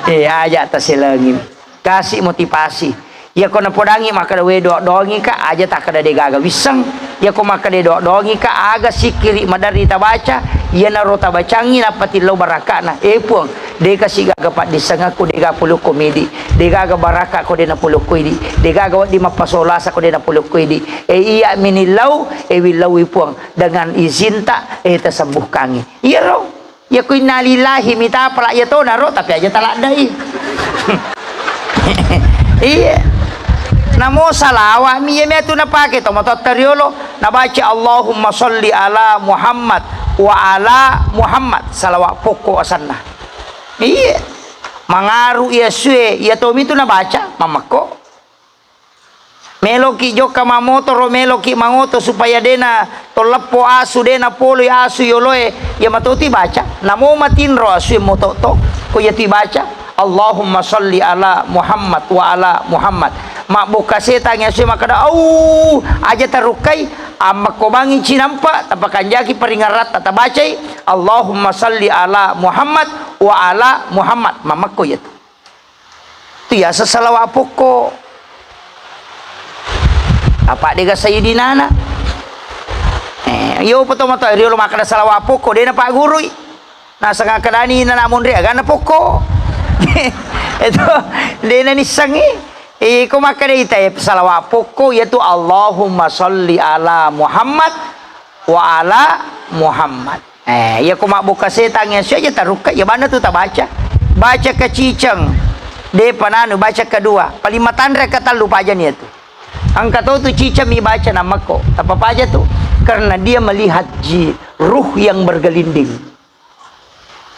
Eh, aja taselengi. Kasi motivasi. Iyako napodangi makkeda, "We, doa-doangi ka," aja takkeda degaga wisseng. Iyako makkeda doa-doangi ka, aga sikkiri maderri tabaca, iyanaro tabacangi nappa tillau barakka'na. Eh, Puang, deka sigaga paddissengekku dega polokko midi, degaga barakka ko de napolokko idi, degaga wedding mappasolasa ko de napolokko idi. Eh, iya minillau, eh, willaui Puang, dengan izinta, eh, tasembuhkangi. Iyaro. Iya ku innalillahi mita pala iya tonaro, tapi aja taladdai. Iya. Namo salawat mi iya miatu napake to matotta riolo, nabaca Allahumma sholli ala Muhammad wa ala Muhammad, salawat pokko asanna. Iya. Mangaru iya sue, iya tomi tu nabaca, mammekko. Meloki jokka mammotoro, meloki mangoto supaya dena tolleppo asu, dena poloi asu yoloe, iya matoti baca. Namo matinro asu e moto to, ko iya ti baca, Allahumma shalli ala Muhammad wa ala Muhammad. Mabbokka setang iya sue makkeda, "Au, aja tarukkai, ammakko bangi cinampa, tapakanjaki paringaratta, tabacai, Allahumma shalli ala Muhammad wa ala Muhammad." Mamakko iyatu. Tu yaseng salawa pokko. Apa dega sayyidinana? Eh, iyo poto mato riolo makkeda salawa pokko, de napaggurui. Naseng akkedani nana monri aganna pokko. Itu de nanissengi. Iko makkeda ita, eh, salawa pokko, yaitu Allahumma shalli ala Muhammad wa ala Muhammad. Eh, iya ko mabbokka setang iya, sio aja tarukka, iya banna tu tabaca. Baca kaciceng, depa nanu, baca kedua. Paling matanre ketellu pajani iya tu. Engka to tu ciceng mi baca namakko, tapapaja tu. Karena dia melihat ji-, ruh yang bergelinding.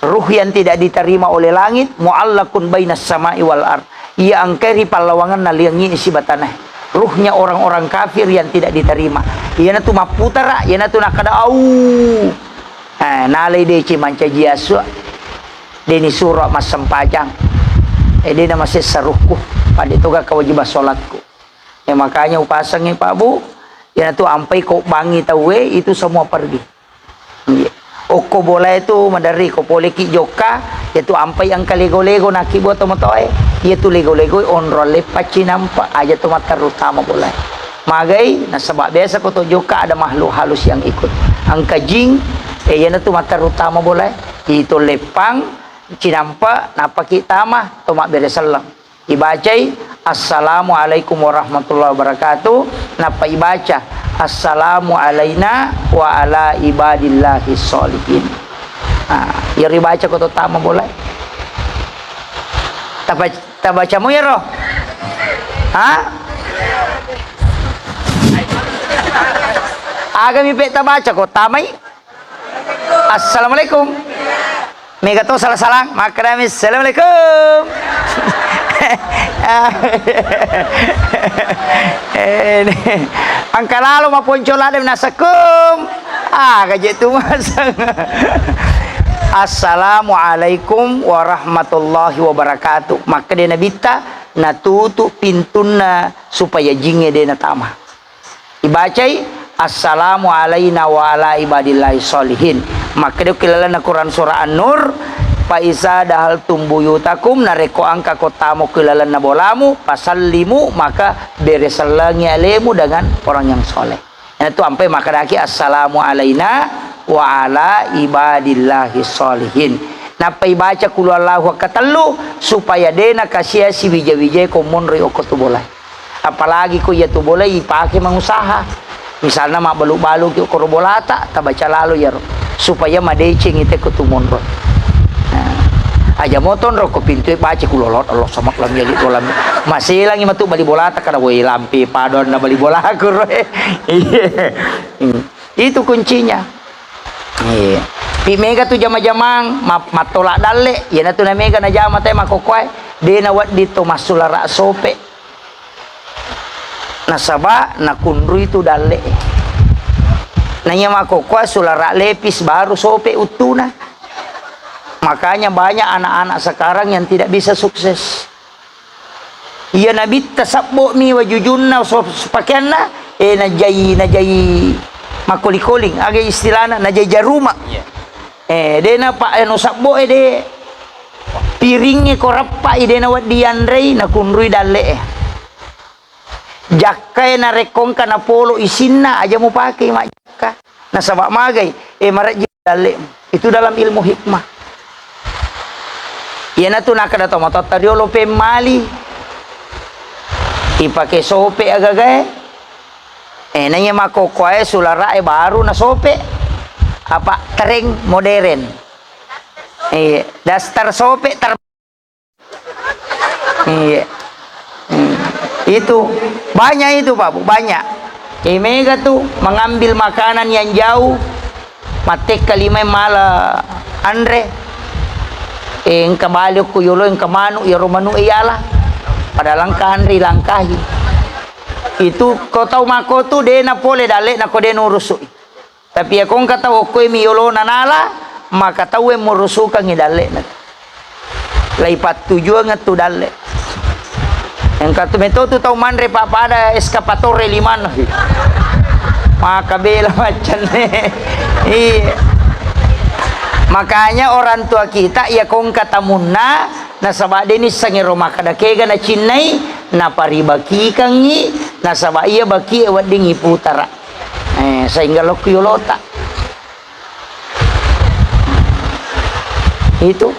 Ruh yang tidak diterima oleh langit, muallakun bainas samai wal ard. Iya engkai ri pallawangenna langi siba tanae. Ruhnya orang-orang kafir yang tidak diterima. Iyanatu mapputara, iyanatu nakkeda, "Au." Eh, nalai deci mancaji asu. Deni suro massempajang. Eh, dena masessa ruhku. Pada toga kewajiban sholatku. Eh, makanya upasangi, Pak Bu, iyanatu ampai ko bangi tauwe, itu semua pergi. Iya. Okko bolae tu maderri ko poleki jokka, iyatu ampai engka lego-lego nakibua to matoae. Iyatu lego-lego onrong leppang cinampa, aja to matterru tama bolae. Magai, nasaba biasa ko to jokka ada makhluk halus yang ikut. Engka jing, eh, iyanatu matterru tama bolae. Ito leppang cinampa, napaki tama to mabbere selleng. Ibacai, "Assalamualaikum warahmatullahi wabarakatuh." Nappa ibaca, "Assalamu alaina wa ala ibadillahi sholihin." Nah, iyaro ibaca ko to tama bolae. Taba-, tabaca mo iyaro? Ha? Aga mi pe tabaca ko tamai? Assalamualaikum. Mega to salah-salah, makkedami, "Assalamualaikum." Eh, engka lalo maponco ladde nasekkum. Ah, gaje tu masang. "Assalamualaikum warahmatullahi wabarakatuh." Makkeda Nabitta, natutu pintunna supaya jingnge de natama. Ibacai, "Assalamu alaina wa ala ibadillahi sholihin." Makkeda ki lalenna Quran surah An-Nur, "Fa iza dahaltum buyutakum," narekko engka ko tamo ki lalenna bolamu, "fasallimu," maka bere sellengi alemu dengan orang yang soleh. Iyanatu ampai makkedaki, "Assalamu alaina wa ala ibadillahi sholihin." Nappa ibaca qul huwallahu ketellu supaya de nakasia siwija-wijae ko monroi okko tu bolae. Apalagi ko iyatu bola ipake mangusaha. Misalna mabbalu-baluki okkoro bolata, tabaca lalo iyaro. Supaya madecengi tekko tu monro. Nah, aja motonro ko pintue baca kulolot, Allah sama lam yalid walam. Maselangi matu bali bolata kada woi lampe padonna bali bolaku roe. Iya. Hmm. Itu kuncinya. Iya. Pi mega tu jama-jamang, ma-, mattola dalle, iyanatu na mega najama te makkokkoe, de nawedding to massulara sope. Nasaba nakunrui tu dalle. Naiya makkokkoe sulara lepis baru sope uttuna. Makanya banyak anak-anak sekarang yang tidak bisa sukses. Iya nabitta sebbo mi wajujunna so-, pakeanna, eh, najai, najai makkoling-koling, aga istilahna, najai jaruma. Iya. Eh, de na pa-, anu sebbo e de piringnge ko rappai de na wedding yanrei, nakunrui dalle e. Jakkae narekko engka napolo isinna, aja mupake majjakka. Nasaba magai, eh, marejji dallemu. Itu dalam ilmu hikmah. Iyanatu nakkeda tomatoatta riolo pemmali. Ipake sope agagae. Eh, naiya makkokkoe sulara e baru na sope. Apa tereng modern. Eh, daster sope ter- Iya. Hmm. Itu banyak itu, Pak Bu, banyak. Eh, mega tu mengambil makanan yang jauh, mattekka lima mala anre. Eh, engka bale okko yolo, engka manu, iyaro manu e yala. Padahal engka anre langkahi. Itu ko tau mako tu de na pole dalle na ko de nurusu. Tapi iyako engka tau okkoe mi yolona nala, maka tauwe murusukangngi dalle'na. Lai pattujuang tu dalle. Engka tu meto tu tau manre pappada eskapatore limanna. Maka bela maccanne. Iya. Makanya orang tua kita iya kongka tamunna nasaba de nissengi ro makkeda kega nacinnai, naparibakikangngi, nasaba iya bakie wedding iputara. Eh, sehingga lokku yolota. Itu.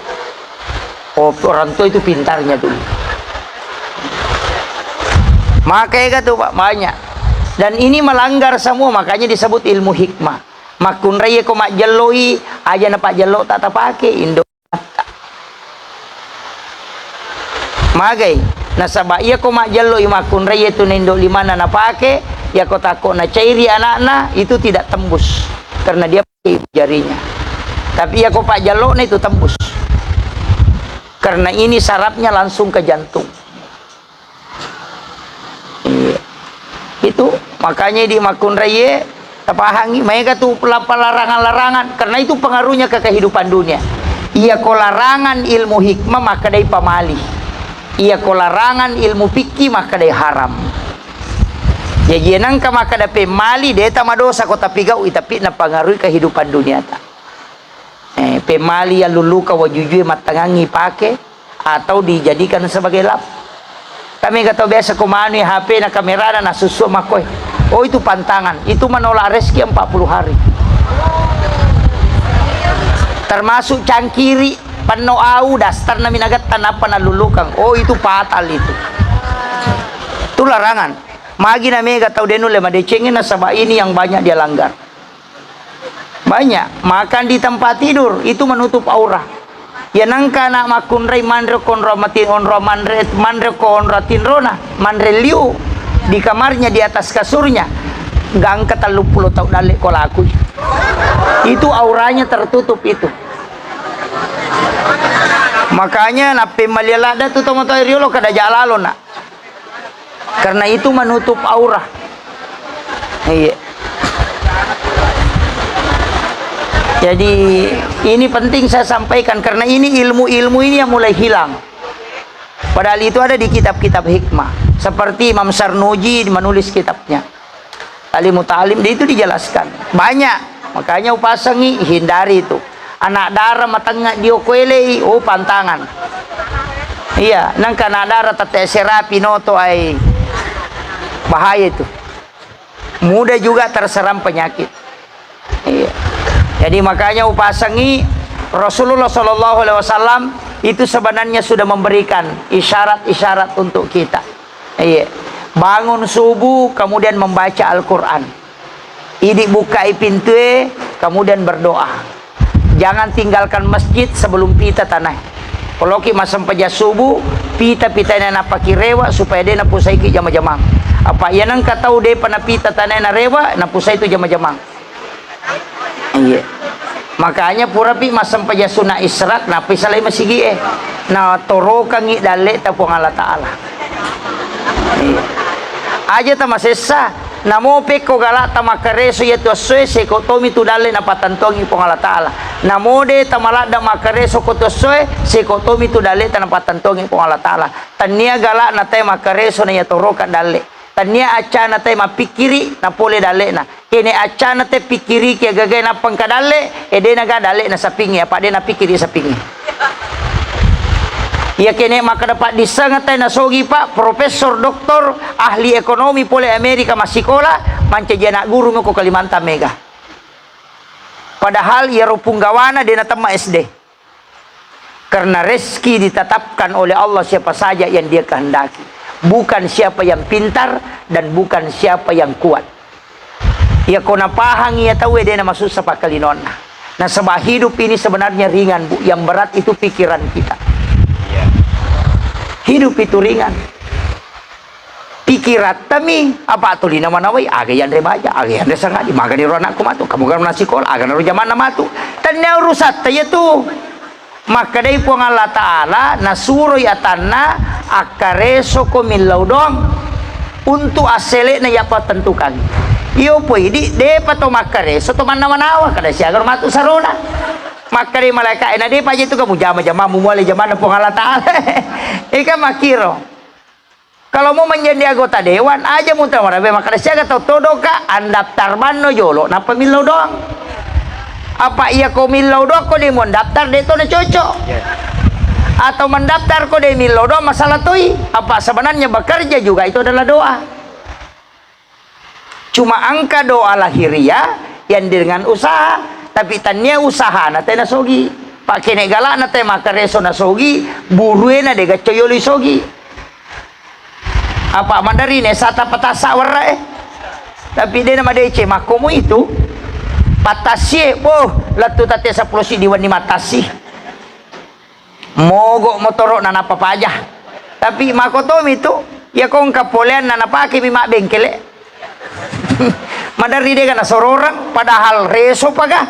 Oh, orang tua itu pintarnya dulu. Maka ega tuh, Pak, banyak. Dan ini melanggar semua, makanya disebut ilmu hikmah. Makkunrai ko majjelloi, aja na pajjello tak tapake, indo. Magai, nasaba iya ko majjelloi makkunrai itu nendo limanna napake, iya ko takko nacairi anakna, itu tidak tembus. Karena dia jarinya. Tapi iya ko pajjallona itu tembus. Karena ini sarafnya langsung ke jantung. Iya. Itu makanya di makkunraiye tapahangi, maega tu lappa larangan-larangan, karena itu pengaruhnya ke kehidupan dunia. Iya ko larangan ilmu hikmah, maka dai pamali. Iya ko larangan ilmu fikih, maka dai haram. Jaji nangka maka dape mali, deta madosa ko tapi gau, tapi napangaruhi kehidupan dunia ta. Eh, pemali yallulluka wajujue mattangangngi pake atau dijadikan sebagai lap. Kami gak tahu biasa ko manui H P na kamerana na susu makoe. Oh, itu pantangan. Itu menolak rezeki empat puluh hari. Termasuk cangkiri, penno au, dastar na minagatta napa nalulukang. Oh, itu fatal itu. Itu larangan. Magi na mega tau denulle madecengi nasaba ini yang banyak dia langgar. Banyak makan di tempat tidur, itu menutup aurah. Ya nangka anak makkunrai manre konro mati onro manre, manre ko onro tinrona, manre liu di kamarnya, di atas kasurnya. Gangka tellu puluh tau dalle ko lakui. Itu auranya tertutup itu. Makanya nappe malia ladda tu tomo tau riolo kada jalalo nak. Karena itu menutup aurah. Iya. Jadi ini penting saya sampaikan karena ini ilmu-ilmu ini yang mulai hilang. Padahal itu ada di kitab-kitab hikmah. Seperti Imam Sarnuji menulis kitabnya. Alim Muta'alim, di itu dijelaskan. Banyak. Makanya upasangi, hindari itu. Anak dara matengnga dio kuelei, oh, pantangan. Iya, nangka anak dara tette serapi noto ai. Bahaya itu. Mudah juga terserang penyakit. Iya. Jadi makanya upasangi Rasulullah Shallallahu Alaihi Wasallam itu sebenarnya sudah memberikan isyarat-isyarat untuk kita. Iya. Bangun subuh, kemudian membaca Al-Quran. Idi bukai pintue, kemudian berdoa. Jangan tinggalkan masjid sebelum pita tanae. Poloki massempajang subuh, pita-pitana napaki rewa supaya de napusaiki jama-jamang. Apa iya nengka tau depa napita tanae narewa, napusai tu jama-jamang. Iya. Makanya purapi massempajang sunat isyraq, nappi salai masigi e. Na torokangi dalle ta Puang Allah Ta'ala. Iya. Aja ta masessa, namo pekko galak ta makkareso iya tu essoe, seko tomi tu dalle napattantongi Puang Allah Ta'ala. Namo de ta maladda makkareso ko tu essoe, seko tomi tu dalle ta napattantongi Puang Allah Ta'ala. Tannia galak na tae makkareso na iya toroka dalle. Tannia accana tae mappikkiri, napole dallena. Kene accana te pikkiriki agaga nappa engka dalle, e de naga dalle nasapingngi, apa de napikkiri sapingngi. Iya kene makkeda paddissengeng tai nasogi, Pak, profesor, doktor, ahli ekonomi pole Amerika massikola, mancaji anak guru meko Kalimantan mega. Padahal iyaro punggawana de natemma S D. Karena rezeki ditetapkan oleh Allah siapa saja yang Dia kehendaki, bukan siapa yang pintar dan bukan siapa yang kuat. Iya ko napahang iya tau de namasussa pakkalinonna. Nasaba hidup ini sebenarnya ringan, Bu. Yang berat itu pikiran kita. Hidup itu ringan. Pikirattami, apa tuli namanawai, aga yanre baja, aga yanre sangadi, magani ro anakku matu, kamu kan masih sekolah, aga naro jamanna matu. Tannia urusatta iya tu. Makkedai Puang Allah Ta'ala, nasuroi atanna, akkareso ko millau doang untuk assele'na iya pattentukangi. Iyo poi di, depa to makkareso to mannawa-nawa, kada siaga matu sarona. Makkeda malaika, "Eh, na depa je tu kamu jama-jama, mu muale jamana Puang Allah Ta'ala." Ika makkiro. Kalau mau menjadi anggota dewan, aja muta marabe makkeda siaga tau todoka, andaftar banno jolo, nappa millau doang. Apa iya ko millau doang ko de mau daftar, de to na cocok. Atau mendaftar ko de millau doang, masalah toi. Apa sebenarnya bekerja juga itu adalah doa. Cuma engka doa lahiriah yang dengan usaha, tapi tania usahana tena sogi. Pakkene galakna te makkareso na sogi, buruena de gacco yolo sogi. Apa maderri ne sata patasa werra e. Tapi de na madeceng makkomo itu. Patassie, boh, lettu tatte seppulo siddi wenni mattassi. Mogok motoro na nappa paja. Tapi makotomi tu, iya ko engka poleanna napakemi mabbengkele. Maderri dega nasororeng, padahal reso paga.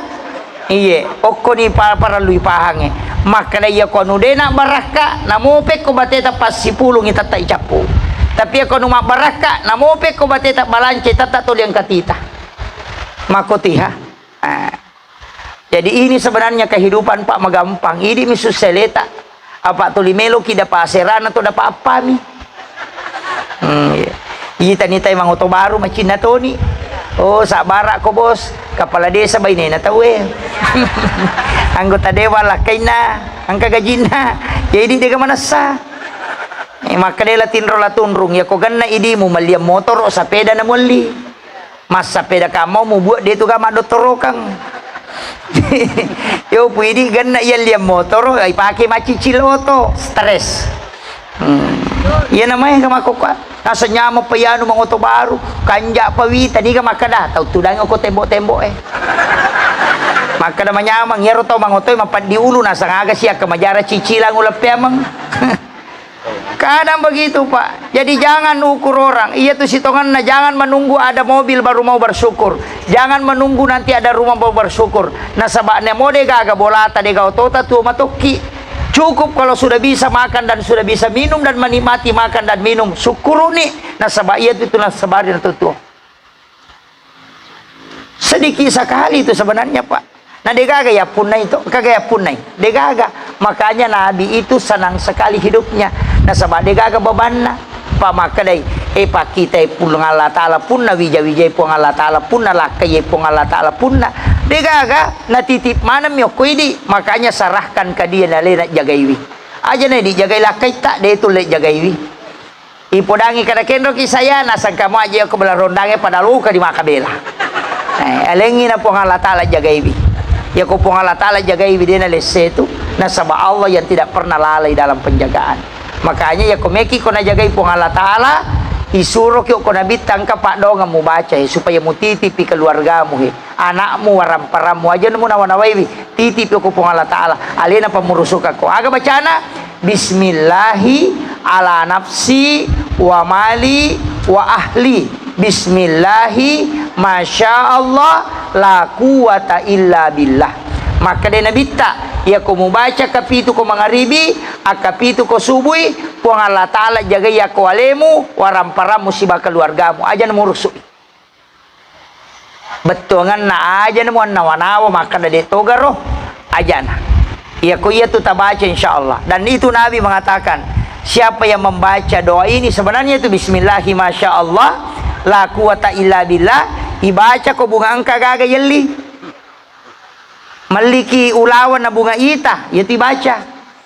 Iye, okkoni pa-, parellui pahangnge. Makkeda iya ko anu de na barakka, namopekko bateta passipulungi tetta icappu. Tapi iya ko anu mabbarakka, namopekko bateta balance tetta toli engka tita. Makotiha. Ah. Jadi ini sebenarnya kehidupan, Pak, magampang. Idi mi sussa leta. Apa tuli meloki dapa aserana tu dapa appami. Hmm, iya. Ita nitai mangoto baru macinna toni. Oh, sabbara ko, Bos. Kepala desa bainena tauwe. Anggota dewan lakkainna, engka gajinna. Jadi dega manessa. Eh, makkeda la tinro la tunrung, ya ko genna idimu mellian motoro, sepeda na muelli. Massapeda kamau mubuat de tu ga maddottorokang. Yo puidi genna iya liang motoro, ipake maccicil oto, stres. Hmm. Iya namanya ga makkokkoa. Nasa nyameng pa iyanu mangoto baru, kanja pa wita, niga makkeda, tau tudangi ko tembok-tembok e. Makkeda manyameng, iyaro tau mangoto e mapaddi ulu, nasang aga siakka majara cicilang uleppeameng. Kadang begitu, Pak. Jadi jangan ukur orang. Iya tu sitongenna, jangan menunggu ada mobil baru mau bersyukur. Jangan menunggu nanti ada rumah baru bersyukur. Nasaba nemo de gaga bolata, de gaga otota, tuo matokki. Cukup kalau sudah bisa makan dan sudah bisa minum dan menikmati makan dan minum, syukuruni. Nasaba iya tu, tu nasabari na tuo. Sedikit sekali itu sebenarnya, Pak. Nah, degaga ya punnai to, kaga ya punnai. Degaga. Makanya Nabi itu senang sekali hidupnya. Nasaba degaga bebanna. Pak makkedai, eh, pakkitai Puang Allah Ta'ala punna, wija-wijai Puang Allah Ta'ala punna, lakkai Puang Allah Ta'ala punna. Degaga, natitip maneng mi okko idi. Makanya serahkan ke dia, nalena jagaiwi. Aja na dijagai lakkaitta, de tulle jagaiwi. Ipodangi kada kenroki saya, nasangka mo aja ko bela rondange pada luka di maka bela. Eh, alengi na Puang Allah Ta'ala jagaiwi. Ya ko Puang Allah Ta'ala jagaiwi, dena lesse tu, nasaba Allah yang tidak pernah lalai dalam penjagaan. Makanya ya ko meki ko najagai Puang Allah Ta'ala, isuroki ko nabitta engka paddongeng mubaca he, supaya mutitipi keluargamu he. Anakmu, waramparammu, aja mu nawa-nawaiwi, titip ko Puang Allah Ta'ala, alena pammurusukakko. Aga bacana? Bismillahi ala nafsi wa mali wa ahli. Bismillahi, masya Allah, la quwata illa billah. Makkeda Nabitta, iya ko mubaca kapitu ko mangaribi, akkapitu ko subui, Puang Allah Ta'ala jagai yakko alemu, waramparammu siba keluargamu, aja murusuki. Bettuangenna ajana muannawa-nawa makkeda de togaro ajana. Iya ko iya tu tabaca insyaallah. Dan itu Nabi mengatakan, siapa yang membaca doa ini, sebenarnya itu bismillahi masya Allah, la quwata illa billah, ibaca ko bunga engka gaga yelli. Melliki ulawa na bunga ita, iya tu ibaca.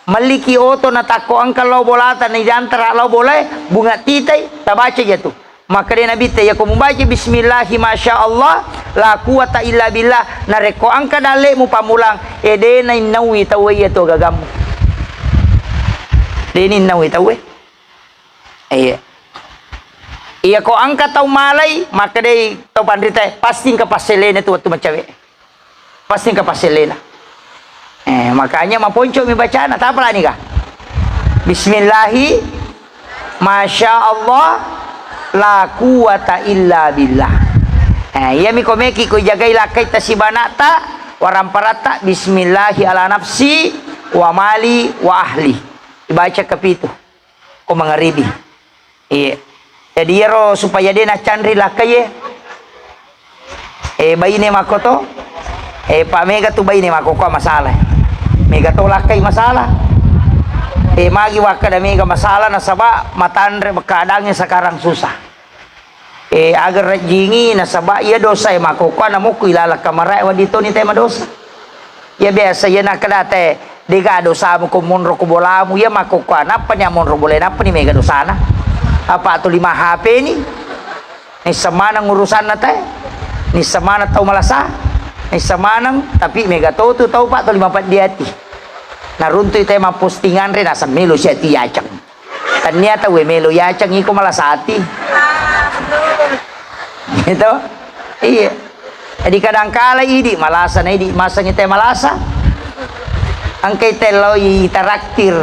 Melliki oto na takko engka lao bolata na idantara lao bolae, bunga titai, tabaca iya tu. Makkeda Nabitta, iya ko mubaca bismillahi masya Allah, la quwata illa billah, narekko engka dalle'mu pammulang, e, de nainnaui tauwe iya tu agagammu. De nainnaui tauwe. Iya. Iya ko engka tau malai, makkedai tau panritae, pasti engka passelena tu wettu macawe. Pasti engka passellena. Eh, makanya maponcomi bacana, tapalani ka? Bismillahi, masya Allah, la quwata illa billah. Eh, iyami ko meki ko ijagai lakkaitta sibana'ta, waramparatta, bismillahi ala nafsi, wa mali, wa ahli. Ibaca kapitu. Ko mangaribi. Iya. Jadi iyaro supaya de nacanri lakkaie. Eh, baine makkoto. Eh, pa mega tu baine makkokkoa masalah. Mega to lakkai masalah. Eh, magi wakkada mega masalah nasaba matanre keadaannya sekarang susah. Eh, aga rejjingi nasaba iya dosa e makkokkoe namukku ilalang kamarae wedding toni te madosa. Iya biasa iya nakkeda te, dega dosamu ko monro ko bolamu, iya makkokkoe nappa ni monro bolae nappa ni mega dosana. Apa tuli ma H P ni? Nisseng maneng urusanna te, nisseng maneng tau malasa, nisseng maneng, tapi mega to tu tau pa tuli mapeddi ati. Naruntui te mappostingan re naseng melo siati yaceng. Tania tau e melo yaceng iko malasa ati. Gitu. Iya. Jadi kadangkala idi malasa na idi maseng te malasa. Engkai te lao i taraktir,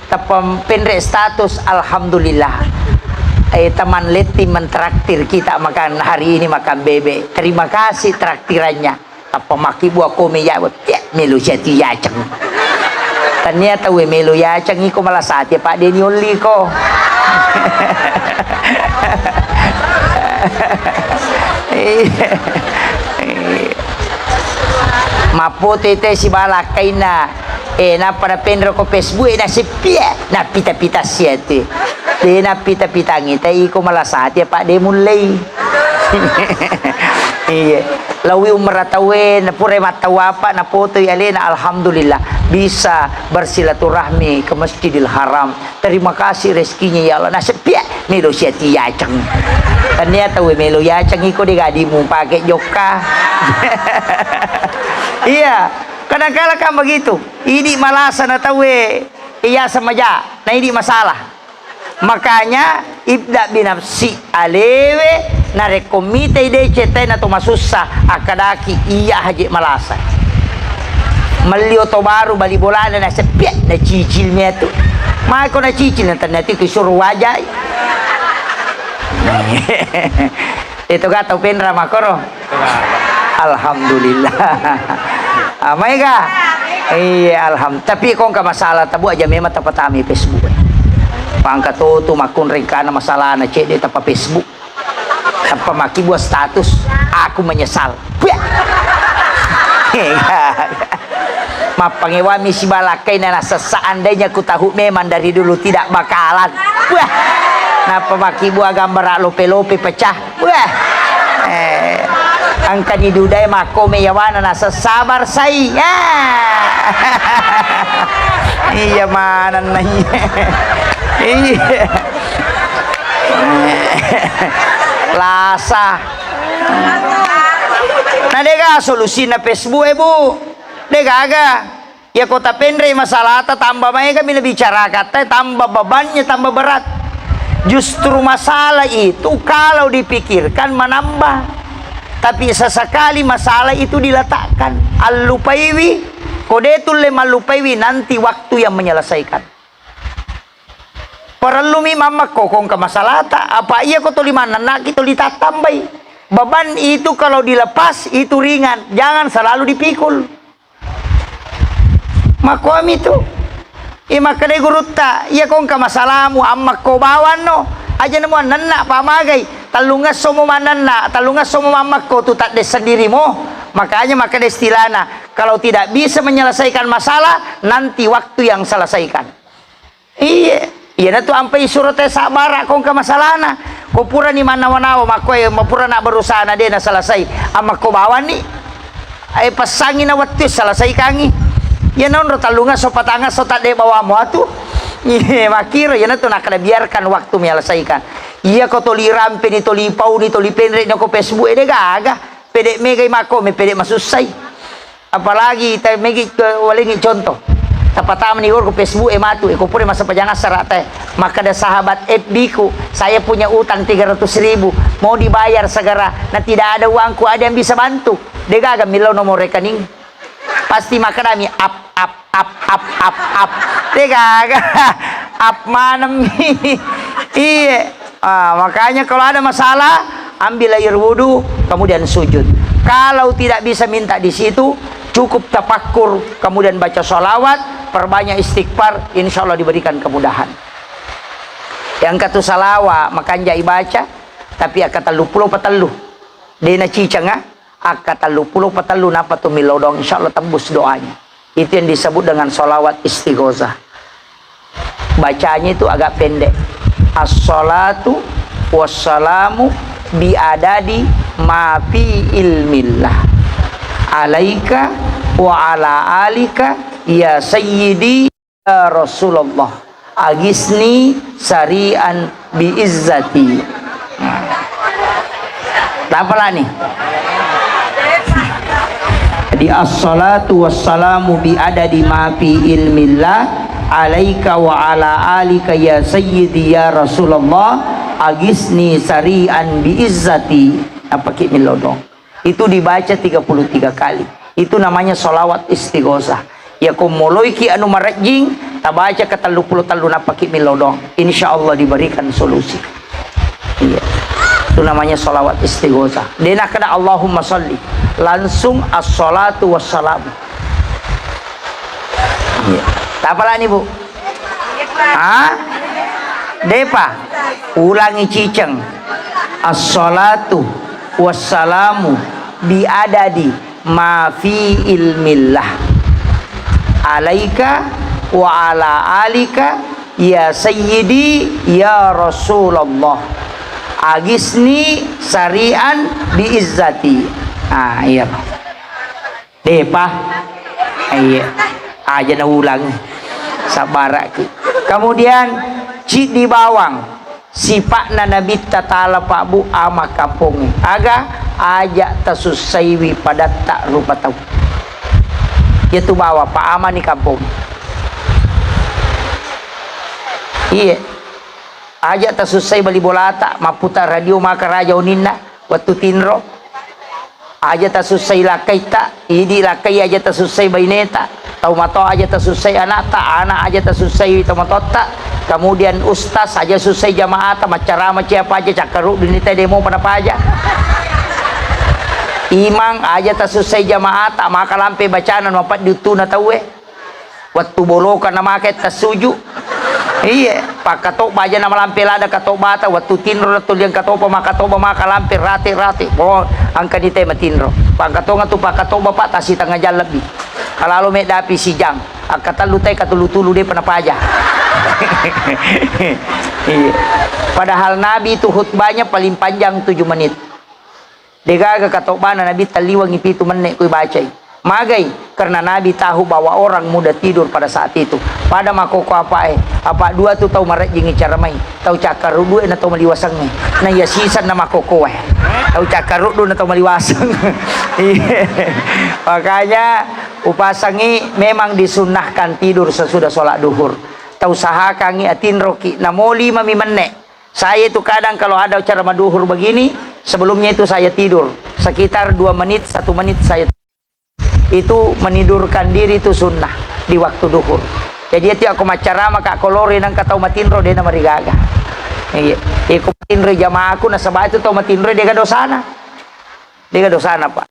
tappa penre status, alhamdulillah. Eh, teman letting mentraktir kita makan hari ini makan bebek. Terima kasih traktirannya. Tappa makkibua komi ya, ya, melo siati yaceng. Tania tau e melo yaceng iko malasa ati apa de ni olli ko. Iya. Mappote te sibawa lakkainna. Eh, nappa napenro ko Facebook, eh, naseppi, eh, napita-pita siatu. De napita-pitangi te iko malasati apa de mullei. Iya. Lawi umrah tauwe, napura mattau apa, napotoi alena, alhamdulillah, bisa bersilaturahmi ke Masjidil Haram. Terima kasih rezekinya ya Allah. Naseppi, eh, melo siati yaceng. Tania tau e melo yaceng iko de gadimu pake jokka. Iya, kadangkala kan begitu. Idi malasa na tau e, iya semaja, na idi masalah. Makanya ibda binafsi alewe narekko mitai deceng tai na to masussa, akkadaki iya haji malasa. Melli oto baru bali bolana naseppi, nacicil metu. Mako nacicil na tennatu kusuru wajai. Itu ga tau penra makoro. Alhamdulillah. Amai ga? Iya, alham. Tapi kongka masalah tabu aja memang tapatami Facebook. Pangka to tu makunreng kana masalah na cede tapa Facebook. Tappa makkibua status, aku menyesal. Puah. Mappangewami sibalakkai na nasessa, andainya ku tahu memang dari dulu tidak bakalan. Puah. Nappa makkibua gambara lope-lope pecah. Puah. Eh, engka ni dudai makkome yawana nasessa barsai. Ah. Iya manenna iya. Iya. Lasa. Na dega solusina Facebook e, Bu. Degaga. Iya ko tapenrei masalata, tambah maega mi nabicarakatta, tambah bebannya, tambah berat. Justru masalah itu kalau dipikirkan menambah. Tapi sesekali masalah itu diletakkan, allupaiwi, ko de tulle mallupaiwi, nanti waktu yang menyelesaikan. Parellumi mammakko kongka masalata, apa iya ko toli mannennaki toli tattambai. Beban itu kalau dilepas, itu ringan, jangan selalu dipikul. Makkuami tu. Iya makkedai gurutta, iya kongka masalamu, ammakko bawanno. Aja nemu annenna pamagai. Tellungesso mo mannenna, tellungesso mo mammakko tu tadde sendiri mo. Makanya makkeda istilahna, kalau tidak bisa menyelesaikan masalah, nanti waktu yang selesaikan. Iye, iyanatu ampai suro te sabbara ko engka masalana. Ko purani mannawa-nawa makkoe, mapura na berusaha na de na selesai, ammakko bawanni. Ai pessangi na wettu selesaikangi. Iya nonro tallungesso patangesso tadde bawamo atu. Iye, makkiro iyanatu nakkeda biarkan waktu menyelesaikan. Iya ko toli rampeni, toli pauni, toli penre na ko Facebook e de gaga. Pede megai makko me pede masussai. Apalagi ta megi ke walengi contoh. Tapatamani gor ko Facebook e matu e ko pura massempajang assara te. Makkeda sahabat F B ku, "Saya punya utang tiga ratus ribu, mau dibayar segera. Nah, tidak ada uangku, ada yang bisa bantu?" De gaga millau nomor rekening. Pasti makkedami ap, ap, ap, ap, ap, ap. De gaga. Ap maneng mi. Iye. Ah, makanya kalau ada masalah, ambil air wudhu, kemudian sujud. Kalau tidak bisa minta di situ, cukup tafakkur, kemudian baca salawat, perbanyak istighfar, insya Allah diberikan kemudahan. Yang katu salawa, makanja ibaca, tapi akka tellu pulo patellu. Dena cicang, ah. Akka tellu pulo patellu napa tu millau doang, insya Allah tembus doanya. Itu yang disebut dengan sholawat istighosah. Bacanya itu agak pendek. Assalatu wassalamu bi adadi ma fi ilmillah. Alaika wa ala alika ya sayyidi ya Rasulullah. Agisni sari'an bi izzati. Tapalani. Di assalatu wassalamu bi adadi ma fi ilmillah alaika wa ala alika ya sayyidi ya Rasulullah agisni sari'an bi izzati. Apa ki milodong? Itu dibaca tiga puluh tiga kali. Itu namanya sholawat istighosah. Ya ko moloiki anu marejjing, tabaca ke tellu puluh tellu nappaki milodong. Insya Allah diberikan solusi. Iya. Itu namanya sholawat istighosah. Dena kada Allahumma sholli. Langsung assalatu wassalamu. Iya. Tapalani, Bu? Ha? Depa? Ulangi ciceng. Assalatu wassalamu bi adadi ma fi ilmillah. Alaika wa ala alika ya sayyidi ya Rasulullah. Agisni sari'an bi izzati. Ah, iya. Depa? Iya. Aja na ulang. Sabbaraki. Kemudian, ciddi bawang. Sipa'na Nabitta Ta'ala, Pak, Bu, ama kampongnge. Aga? Aja tasussaiwi padatta rupa tau. Iyatu bawang, Pak, amani kampong. Iya. Aja tasussai bali bolata, mapputa radio maka raja oninna. Wettu tinro, aja tasussai lakkaitta, idi lakkai aja tasussai baineta, tau matoa aja tasussai anakta, anak aja tasussai tau matoatta, kemudian ustas aja sussai jamaata, maccarama ciapa aja, cakkaruddu ni tede mopa napaja. Imang aja tasussai jamaata, maka lampe bacana, mapeddi uttuna tauwe. Wettu boloka namake tassuju. Iye, pakkatobba aja namalampe lada katobata, wettu tinro lettu liang katopa makatoba maka lampe rate-rate. Oh, angka di te matinro. Pangkatonga tu pakkatobba, Pak, tasitengnga jang lebbi. Kalalo meddapi sijang. Akkatellu te katulu-tulu depa napaja. Iya. Padahal Nabi itu khutbahnya paling panjang tujuh menit. Degaga katobana Nabi talliwangi pitu menne kui bacai. Magai? Karena Nabi tahu bahwa orang mudah tidur pada saat itu. Pada makoko apae, apa dua tu tau marejjingi caramai. Tau cakkaruddu na tau maliwasengnge. Na iya sisan na makokoe. Tau cakkaruddu na tau maliwaseng. Iya. Makanya upasangi memang disunnahkan tidur sesudah sholat duhur. Tau sahakangi atinroki namo lima mi menne. Saya itu kadang kalau ada acara maduhur begini, sebelumnya itu saya tidur. Sekitar dua menit, satu menit saya itu menidurkan diri itu sunnah di waktu duhur. Jadi itu aku macarama ka kolori nang katau matinro dena marigaga. Iya. Iko matinro jamaahku nasaba itu tau matinro dega dosana. Dega dosana, Pak.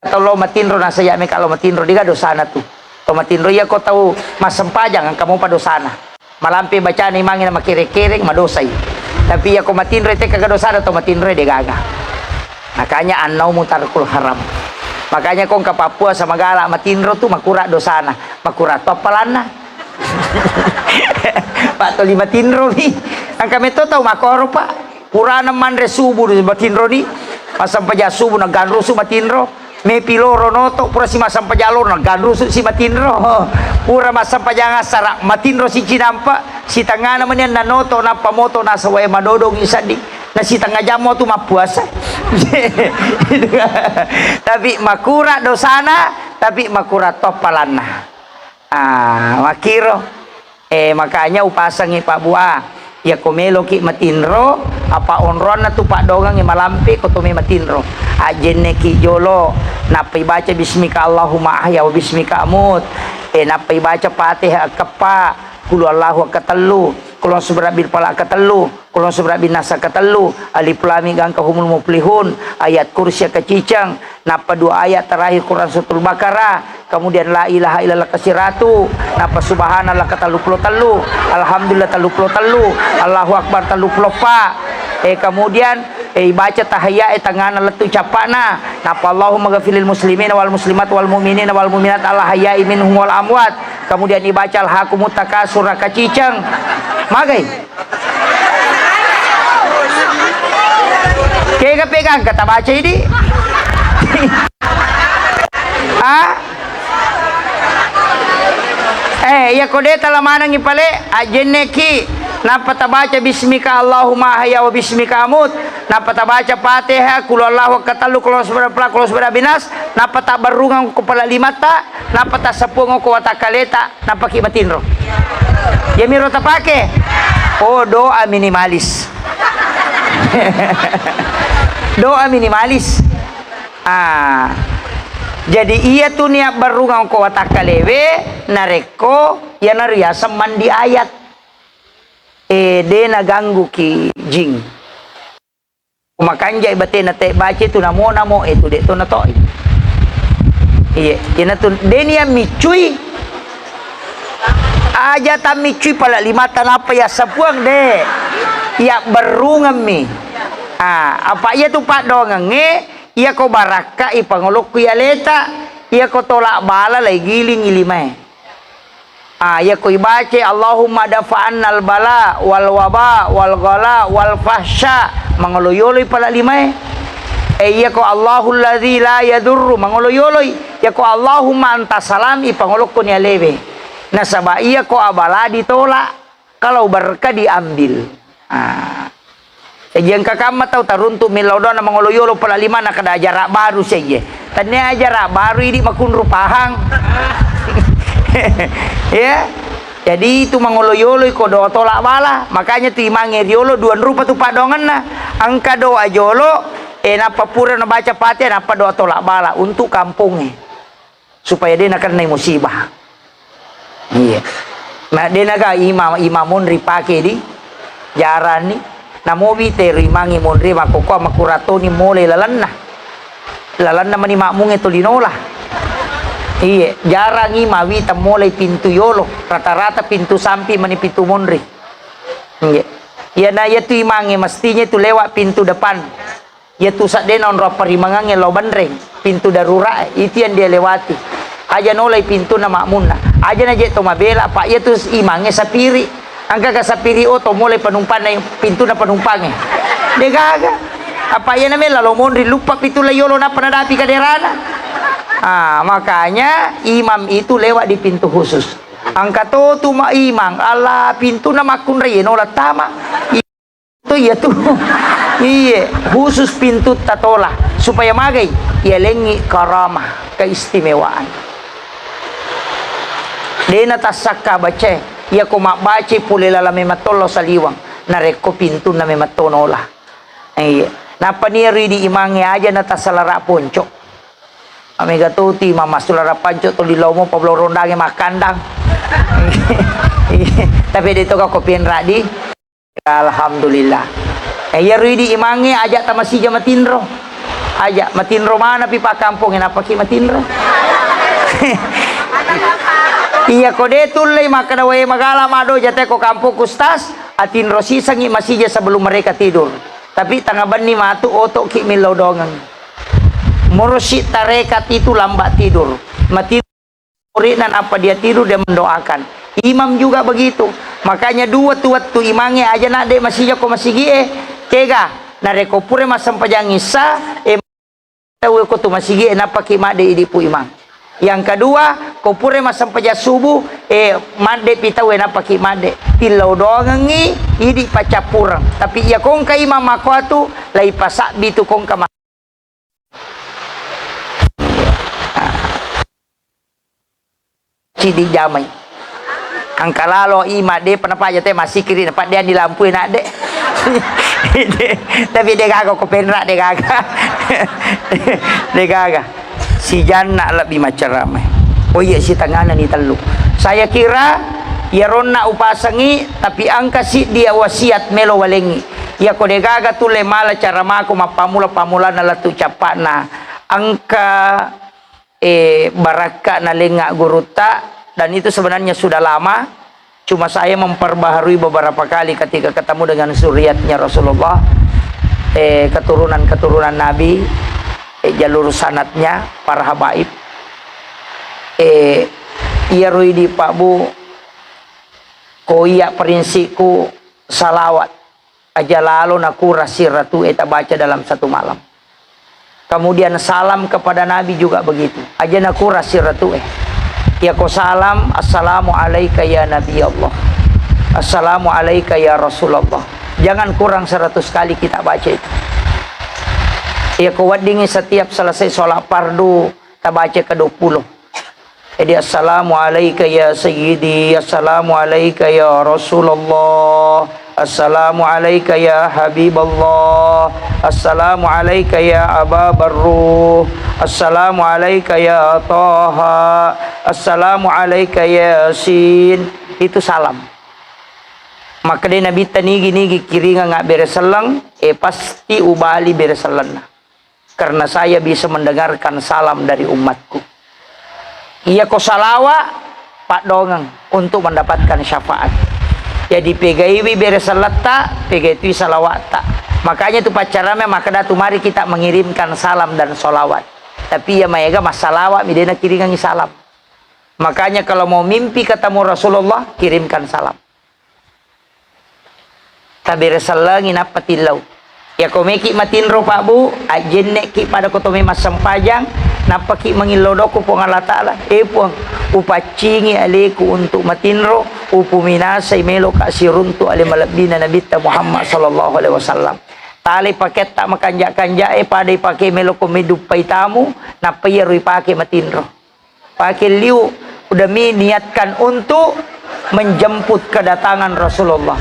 Tau lo matinro, nasaya meka lo matinro, dega dosana tu. Tau matinro iya ko tau massempajang, engka mopa dosana. Malampe bacana imangi na makere-kereng, madosai. Tapi iya ko matinro, teka ga dosana tau matinro, degaga. Makanya annaumu tarkul haram. Makanya ko engka pappuasa magala matinro tu makura dosana, makura to appalanna. Pak toli matinro mi. Engka meto tau makoro, Pak. Purana manre subuh matinro ni, massempajang subuh na ganrusu matinro, mepi loro noto, pura si massempajang loro na ganrusu si matinro, pura massempajang assara matinro si cinampa, sitengana meni na noto, nappa moto nasawai madodong i seddi, na sitengnga jammo tu mappuasa. Tapi makura dosana, tapi makura to appalanna. Ah, makkiro. Eh, makanya upasangi Pak Bua. Iya ko meloki matinro, apa onroanna tu paddoangengngi malampe ko to me matinro. Ajjenneki jolo, nappa ibaca bismika Allahumma ahya wa bismika amut. Eh, nappa ibaca Fatihah akkeppa, kulu Allahu akkatellu, kulon subrabbil pala akkatellu. Kulon subrabbi nasa katellu, alif lam mim gangka humul muflihun, ayat kursi kaciceng, nappa dua ayat terakhir Quran Suratul Baqarah, kemudian la ilaha illallah kasiratu, nappa subhanallah katellu pulo tellu, alhamdulillah tellu pulo tellu, Allahu Akbar tellu pulo pa. Eh, kemudian Eh, ibaca tahiyya e tengngana lettu cappa'na. Nappa Allahumma ghafiril muslimina wal muslimat wal mu'minina wal mu'minat al ahya'i minhum wal amwat. Kemudian ibaca alhakumut takasur, rakaciceng. Magai? Kega pegang kata baca ini? Ah? Eh, iya ko de tala manengi pale, ajenneki. Nappa tabaca bismika Allahumma ahya wa bismika amut. Nappa tabaca Fatihah, kul huwallahu ahad katellu, kul a'udzu birabbil falaq, kul a'udzu birabbin nas. Nappa taberrungeng ko pala limatta, nappa tassapuang ko watakkaleta, nappaki matinro. Yamiro tapake. Oh, doa minimalis. Doa minimalis. Ah. Jadi iya tu niat berrungeng ko watakkalewe narekko iyana riaseng mandi ayat. Eh, de nagangguki jing. Makanja i batena te baca tu namo-namo e tu de to natoi. Iye, iyana tu de niat miccui. Aja tammiccui pala limata nappa yassapuang de. Iya berrungemmi. Ah, apa iya tu paddoangengnge, iya ko barakka i pangolokku iya leta, iya ko tolak bala lai giling i limae. Ah, iya ko ibace Allahumma dafa'annal bala wal waba wal ghala wal fahsya, mangolo yoloi pala limae. Eh, iya ko Allahul ladzi la yadurru, mangolo yoloi. Iya ko Allahumma anta salam, ipangolokko ni alewe. Nasaba iya ko abala ditolak, kalau berkah diambil. Ah. Jaji engka kamma tau taruntu millau doanna mangolo yolo pala limana kada ajaran baru saja. Tennia ajaran baru idi makunru pahang. Ya. Jadi itu mangolo yolo iko doa tolak bala. Makanya tu imangnge riolo dua rupa tu paddoangenna. Engka doa jolo, eh, nappa pura nabaca Fatihah, nappa doa tolak bala untuk kampongnge. Supaya de nakennai musibah. Iya. Na de naga imam, imam monri pake di jarani. Namobi teru imangi monri makkokkoa makuratoni mole lalenna. Lalenna mani makmunge tolinola. Iya, jarangi mawita mole pintu yolo. Rata-rata pintu sampi mani pintu monri. Iya. Iya na iya tu imangi mestinya tu lewat pintu depan. Iyatu seddena onro apparimangangnge lao Banreng, pintu darurat e, itu yang dia lewati. Aja nolai pintuna makmunna. Aja naje to mabela, apa iyatu imangnge sapiri. Engkaga sapiri oto mulai penumpang na pintuna penumpangnge. Degaga. Apa iya namela lao monri luppa pitu lai yolo nappa nadapi kaderana. Ah, makanya imam itu lewat di pintu khusus. Engka to tu ma imam, Allah pintuna makkunrai nola tama. To iya tu. Iye, khusus pintu tatola supaya magai iyalengngi karamah, keistimewaan. Dena tassakka bacae, iya ko mabbace pole lala mematto lao saliweng, narekko pintunna mematto nola. Iye. Nappa nia ridi imangnge aja na tasalara ponco. Amega toti mama sulara panco toli lao mo pablo rondange makkandang. Tapi de to ko penra di. Alhamdulillah. Eh, iyaro idi imangnge aja tamasija matinro. Aja matinro manapi pakkampongnge nappaki matinro. Iya ko de tullei makkeda wae magala mado jate ko kampong ustaz, atinro sisengi masija sebelum mereka tidur. Tapi tanga benni matu otoki millau dongeng. Mursyid tarekat itu lambat tidur. Mati Muridna nappa dia tidur, dia mendoakan. Imam juga begitu. Makanya dua tu wettu imangnge aja nadde masija ko masigie, kega? Narekko pura massempajang issa, eh, tau ko tu masigie, nappaki madde idi pu imang. Yang kedua, ko pura massempajang subuh, eh, madde pi tau, eh, nappaki madde. Tillau doangengi idi paccappureng. Tapi iya kongka imam makkoatu, lai pasabbi tu kongka ma- Cidi jamai. Angka lalo ima de pernah paja te masikiri na paddean di lampu enak de. Tapi de gaga ko penrak de gaga. De gaga. Si janna lebbi maccaramai. Oh iya, si tangana ni tellu. Saya kira ya ronna upasangi, tapi angka si dia wasiat melo walengi. Ya ko de gaga tu le mala cara mako mappamula-pamulana latu capakna. Engka, eh, barakka nalenga gurutta, dan itu sebenarnya sudah lama, cuma saya memperbaharui beberapa kali ketika ketemu dengan zuriatnya Rasulullah. eh, keturunan-keturunan Nabi, eh, jalur sanadnya, para habaib. Eh, iyaro idi, Pak Bu, ko iya prinsipku, salawat aja lalo nakurang siratu e tabaca dalam satu malam. Kemudian salam kepada Nabi juga begitu. Aja nakurang siratu e. Ya ko salam, "Assalamu alaika ya Nabi Allah. Assalamu alaika ya Rasulullah." Jangan kurang seratus kali kita baca itu. Ya ko weddingi setiap selesai sholat fardu, tabaca ke dua puluh. Jadi, "Assalamu alaika ya sayyidi, assalamu alaika ya Rasulullah, assalamu alaika ya Habiballah, assalamu alaika ya Aba Barruh, assalamu alaika ya Taha, assalamu alaika Yasin." Itu salam. Makkedai Nabitta, "Nigi-nigi kiringang abbere selleng, eh, pasti ubali bere sellenna. Karena saya bisa mendengarkan salam dari umatku." Iya ko salawa, paddongeng untuk mendapatkan syafaat. Jadi, pegaiwi bere selletta, pegai tui salawatta. Makanya tu paccarame makkeda tu, mari kita mengirimkan salam dan salawat. Tapi iya maega massalawa mi, dena kiringangi salam. Makanya kalau mau mimpi ketemu Rasulullah, kirimkan salam. Tabere sellengi nappa tillau. Yako meki matinro, Pak Bu, ajjenneki pada ko to memang sempajang, nappaki mangillau doko Puang Allah Ta'ala. Eh, Puang, upaccingi aleku untuk matinro, upuminasai meloka siruntu ale malebbina Nabitta Muhammad sallallahu alaihi wasallam. Talai paketta makanja-kanja e, pada ipake meloko meduppai tamu, nappa iyaro ipake matinro. Pakai liu, demi niatkan untuk menjemput kedatangan Rasulullah.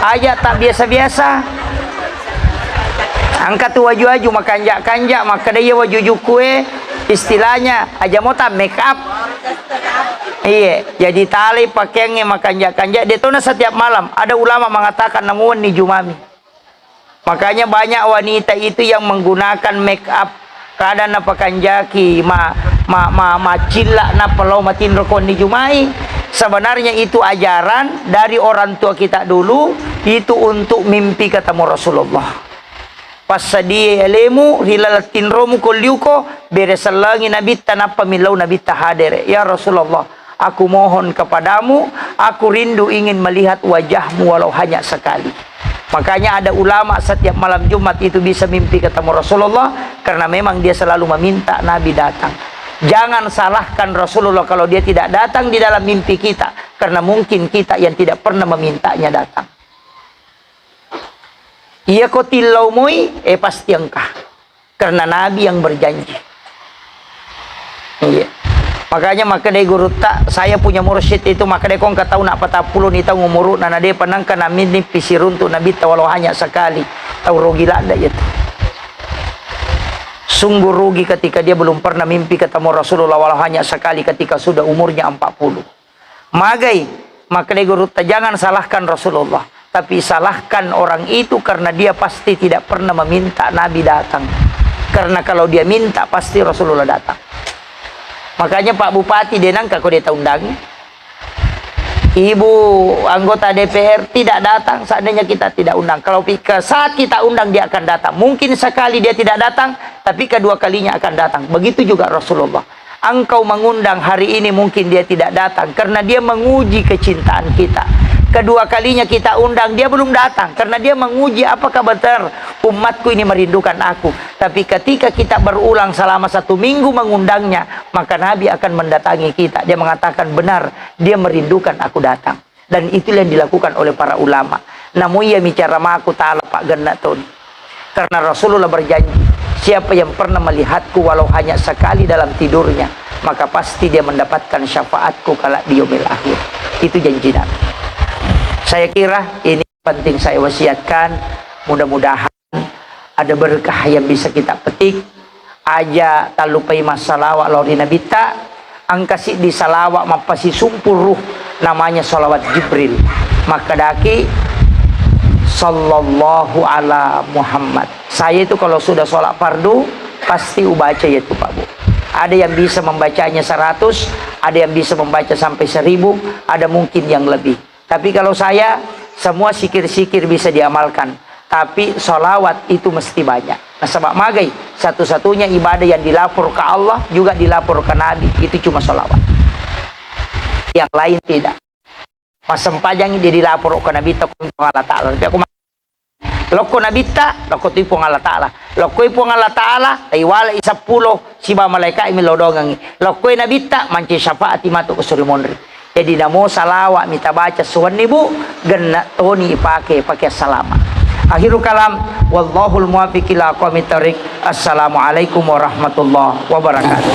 Aja tak biasa-biasa. Angkat tu waju-waju, makanja-kanja, makkeda iya waju jukue, istilahnya aja mota make up. Iya, jadi talai pakaiannya makanja-kanja. Detona setiap malam, ada ulama mengatakan namuan ni jumami. Makanya banyak wanita itu yang menggunakan make up, kadang napakanjaki ma-, ma-, ma-, macilla nappa lao matinro konni jumai. Sebenarnya itu ajaran dari orang tua kita dulu, itu untuk mimpi ketemu Rasulullah. Passadia alemu, ri laleng tinromu ko liuko, bere sellengi Nabitta, nappa millau Nabitta hadere. Ya Rasulullah, aku mohon kepadamu, aku rindu ingin melihat wajahmu walau hanya sekali. Makanya ada ulama setiap malam Jumat itu bisa mimpi ketemu Rasulullah, karena memang dia selalu meminta Nabi datang. Jangan salahkan Rasulullah kalau dia tidak datang di dalam mimpi kita, karena mungkin kita yang tidak pernah memintanya datang. Iya ko tillau moi, eh, pasti engka. Karena Nabi yang berjanji. Iya. Makanya makkedai gurutta, saya punya mursyid itu, makkedai ko engka tau na patappulo ni taung umuruna, na depa nengka namimpi siruntu Nabitta walau hanya sekali. Tau rugi ladda itu. Sungguh rugi ketika dia belum pernah mimpi ketemu Rasulullah walau hanya sekali ketika sudah umurnya empat puluh. Magai, makkedai gurutta, jangan salahkan Rasulullah, tapi salahkan orang itu karena dia pasti tidak pernah meminta Nabi datang. Karena kalau dia minta, pasti Rasulullah datang. Makanya Pak Bupati de nengka ko de taundangi. Ibu anggota D P R tidak datang, seandainya kita tidak undang. Kalau pi-, ke saat kita undang, dia akan datang. Mungkin sekali dia tidak datang, tapi kedua kalinya akan datang. Begitu juga Rasulullah. Engkau mengundang hari ini, mungkin dia tidak datang karena dia menguji kecintaan kita. Kedua kalinya kita undang, dia belum datang karena dia menguji apakah benar umatku ini merindukan aku. Tapi ketika kita berulang selama satu minggu mengundangnya, maka Nabi akan mendatangi kita. Dia mengatakan, "Benar, dia merindukan aku datang." Dan itulah yang dilakukan oleh para ulama. Namu iya micara maku tala paggenna toni. Karena Rasulullah berjanji, "Siapa yang pernah melihatku walau hanya sekali dalam tidurnya, maka pasti dia mendapatkan syafaatku kelak di yaumil akhir." Itu janji Nabi. Saya kira ini penting saya wasiatkan. Mudah-mudahan ada berkah yang bisa kita petik. Aja tallupai massalawa lao ri Nabitta. Engka siddi salawa mappasisumpuru, namanya salawat Jibril. Makkedaki, "Sallallahu ala Muhammad." Saya itu kalau sudah sholat fardu, pasti ubaca itu, Pak Bu. Ada yang bisa membacanya seratus, ada yang bisa membaca sampai seribu, ada mungkin yang lebih. Tapi kalau saya, semua sikir-sikir bisa diamalkan. Tapi salawat itu mesti banyak. Nasaba magai, satu-satunya ibadah yang dilapor ke Allah juga dilapor ke Nabi itu cuma salawat. Yang lain tidak. Massempajang dia dilapor ke Nabi, to Allah Ta'ala. Tapi aku ma-, lokko Nabitta, lokko tu Puang Allah Ta'ala. Lokkoi Puang Allah Ta'ala, taiwala i seppulo, siba malaikat mi lodongangi. Lokkoi Nabitta, manci syafaat i matu ke suri monri. Jadi namo salawat mita baca suwenni, Bu, genna toni ipake, pake salama. Akhirul kalam, wallahul muwaffiq ila aqwamit thariq. Assalamualaikum warahmatullahi wabarakatuh.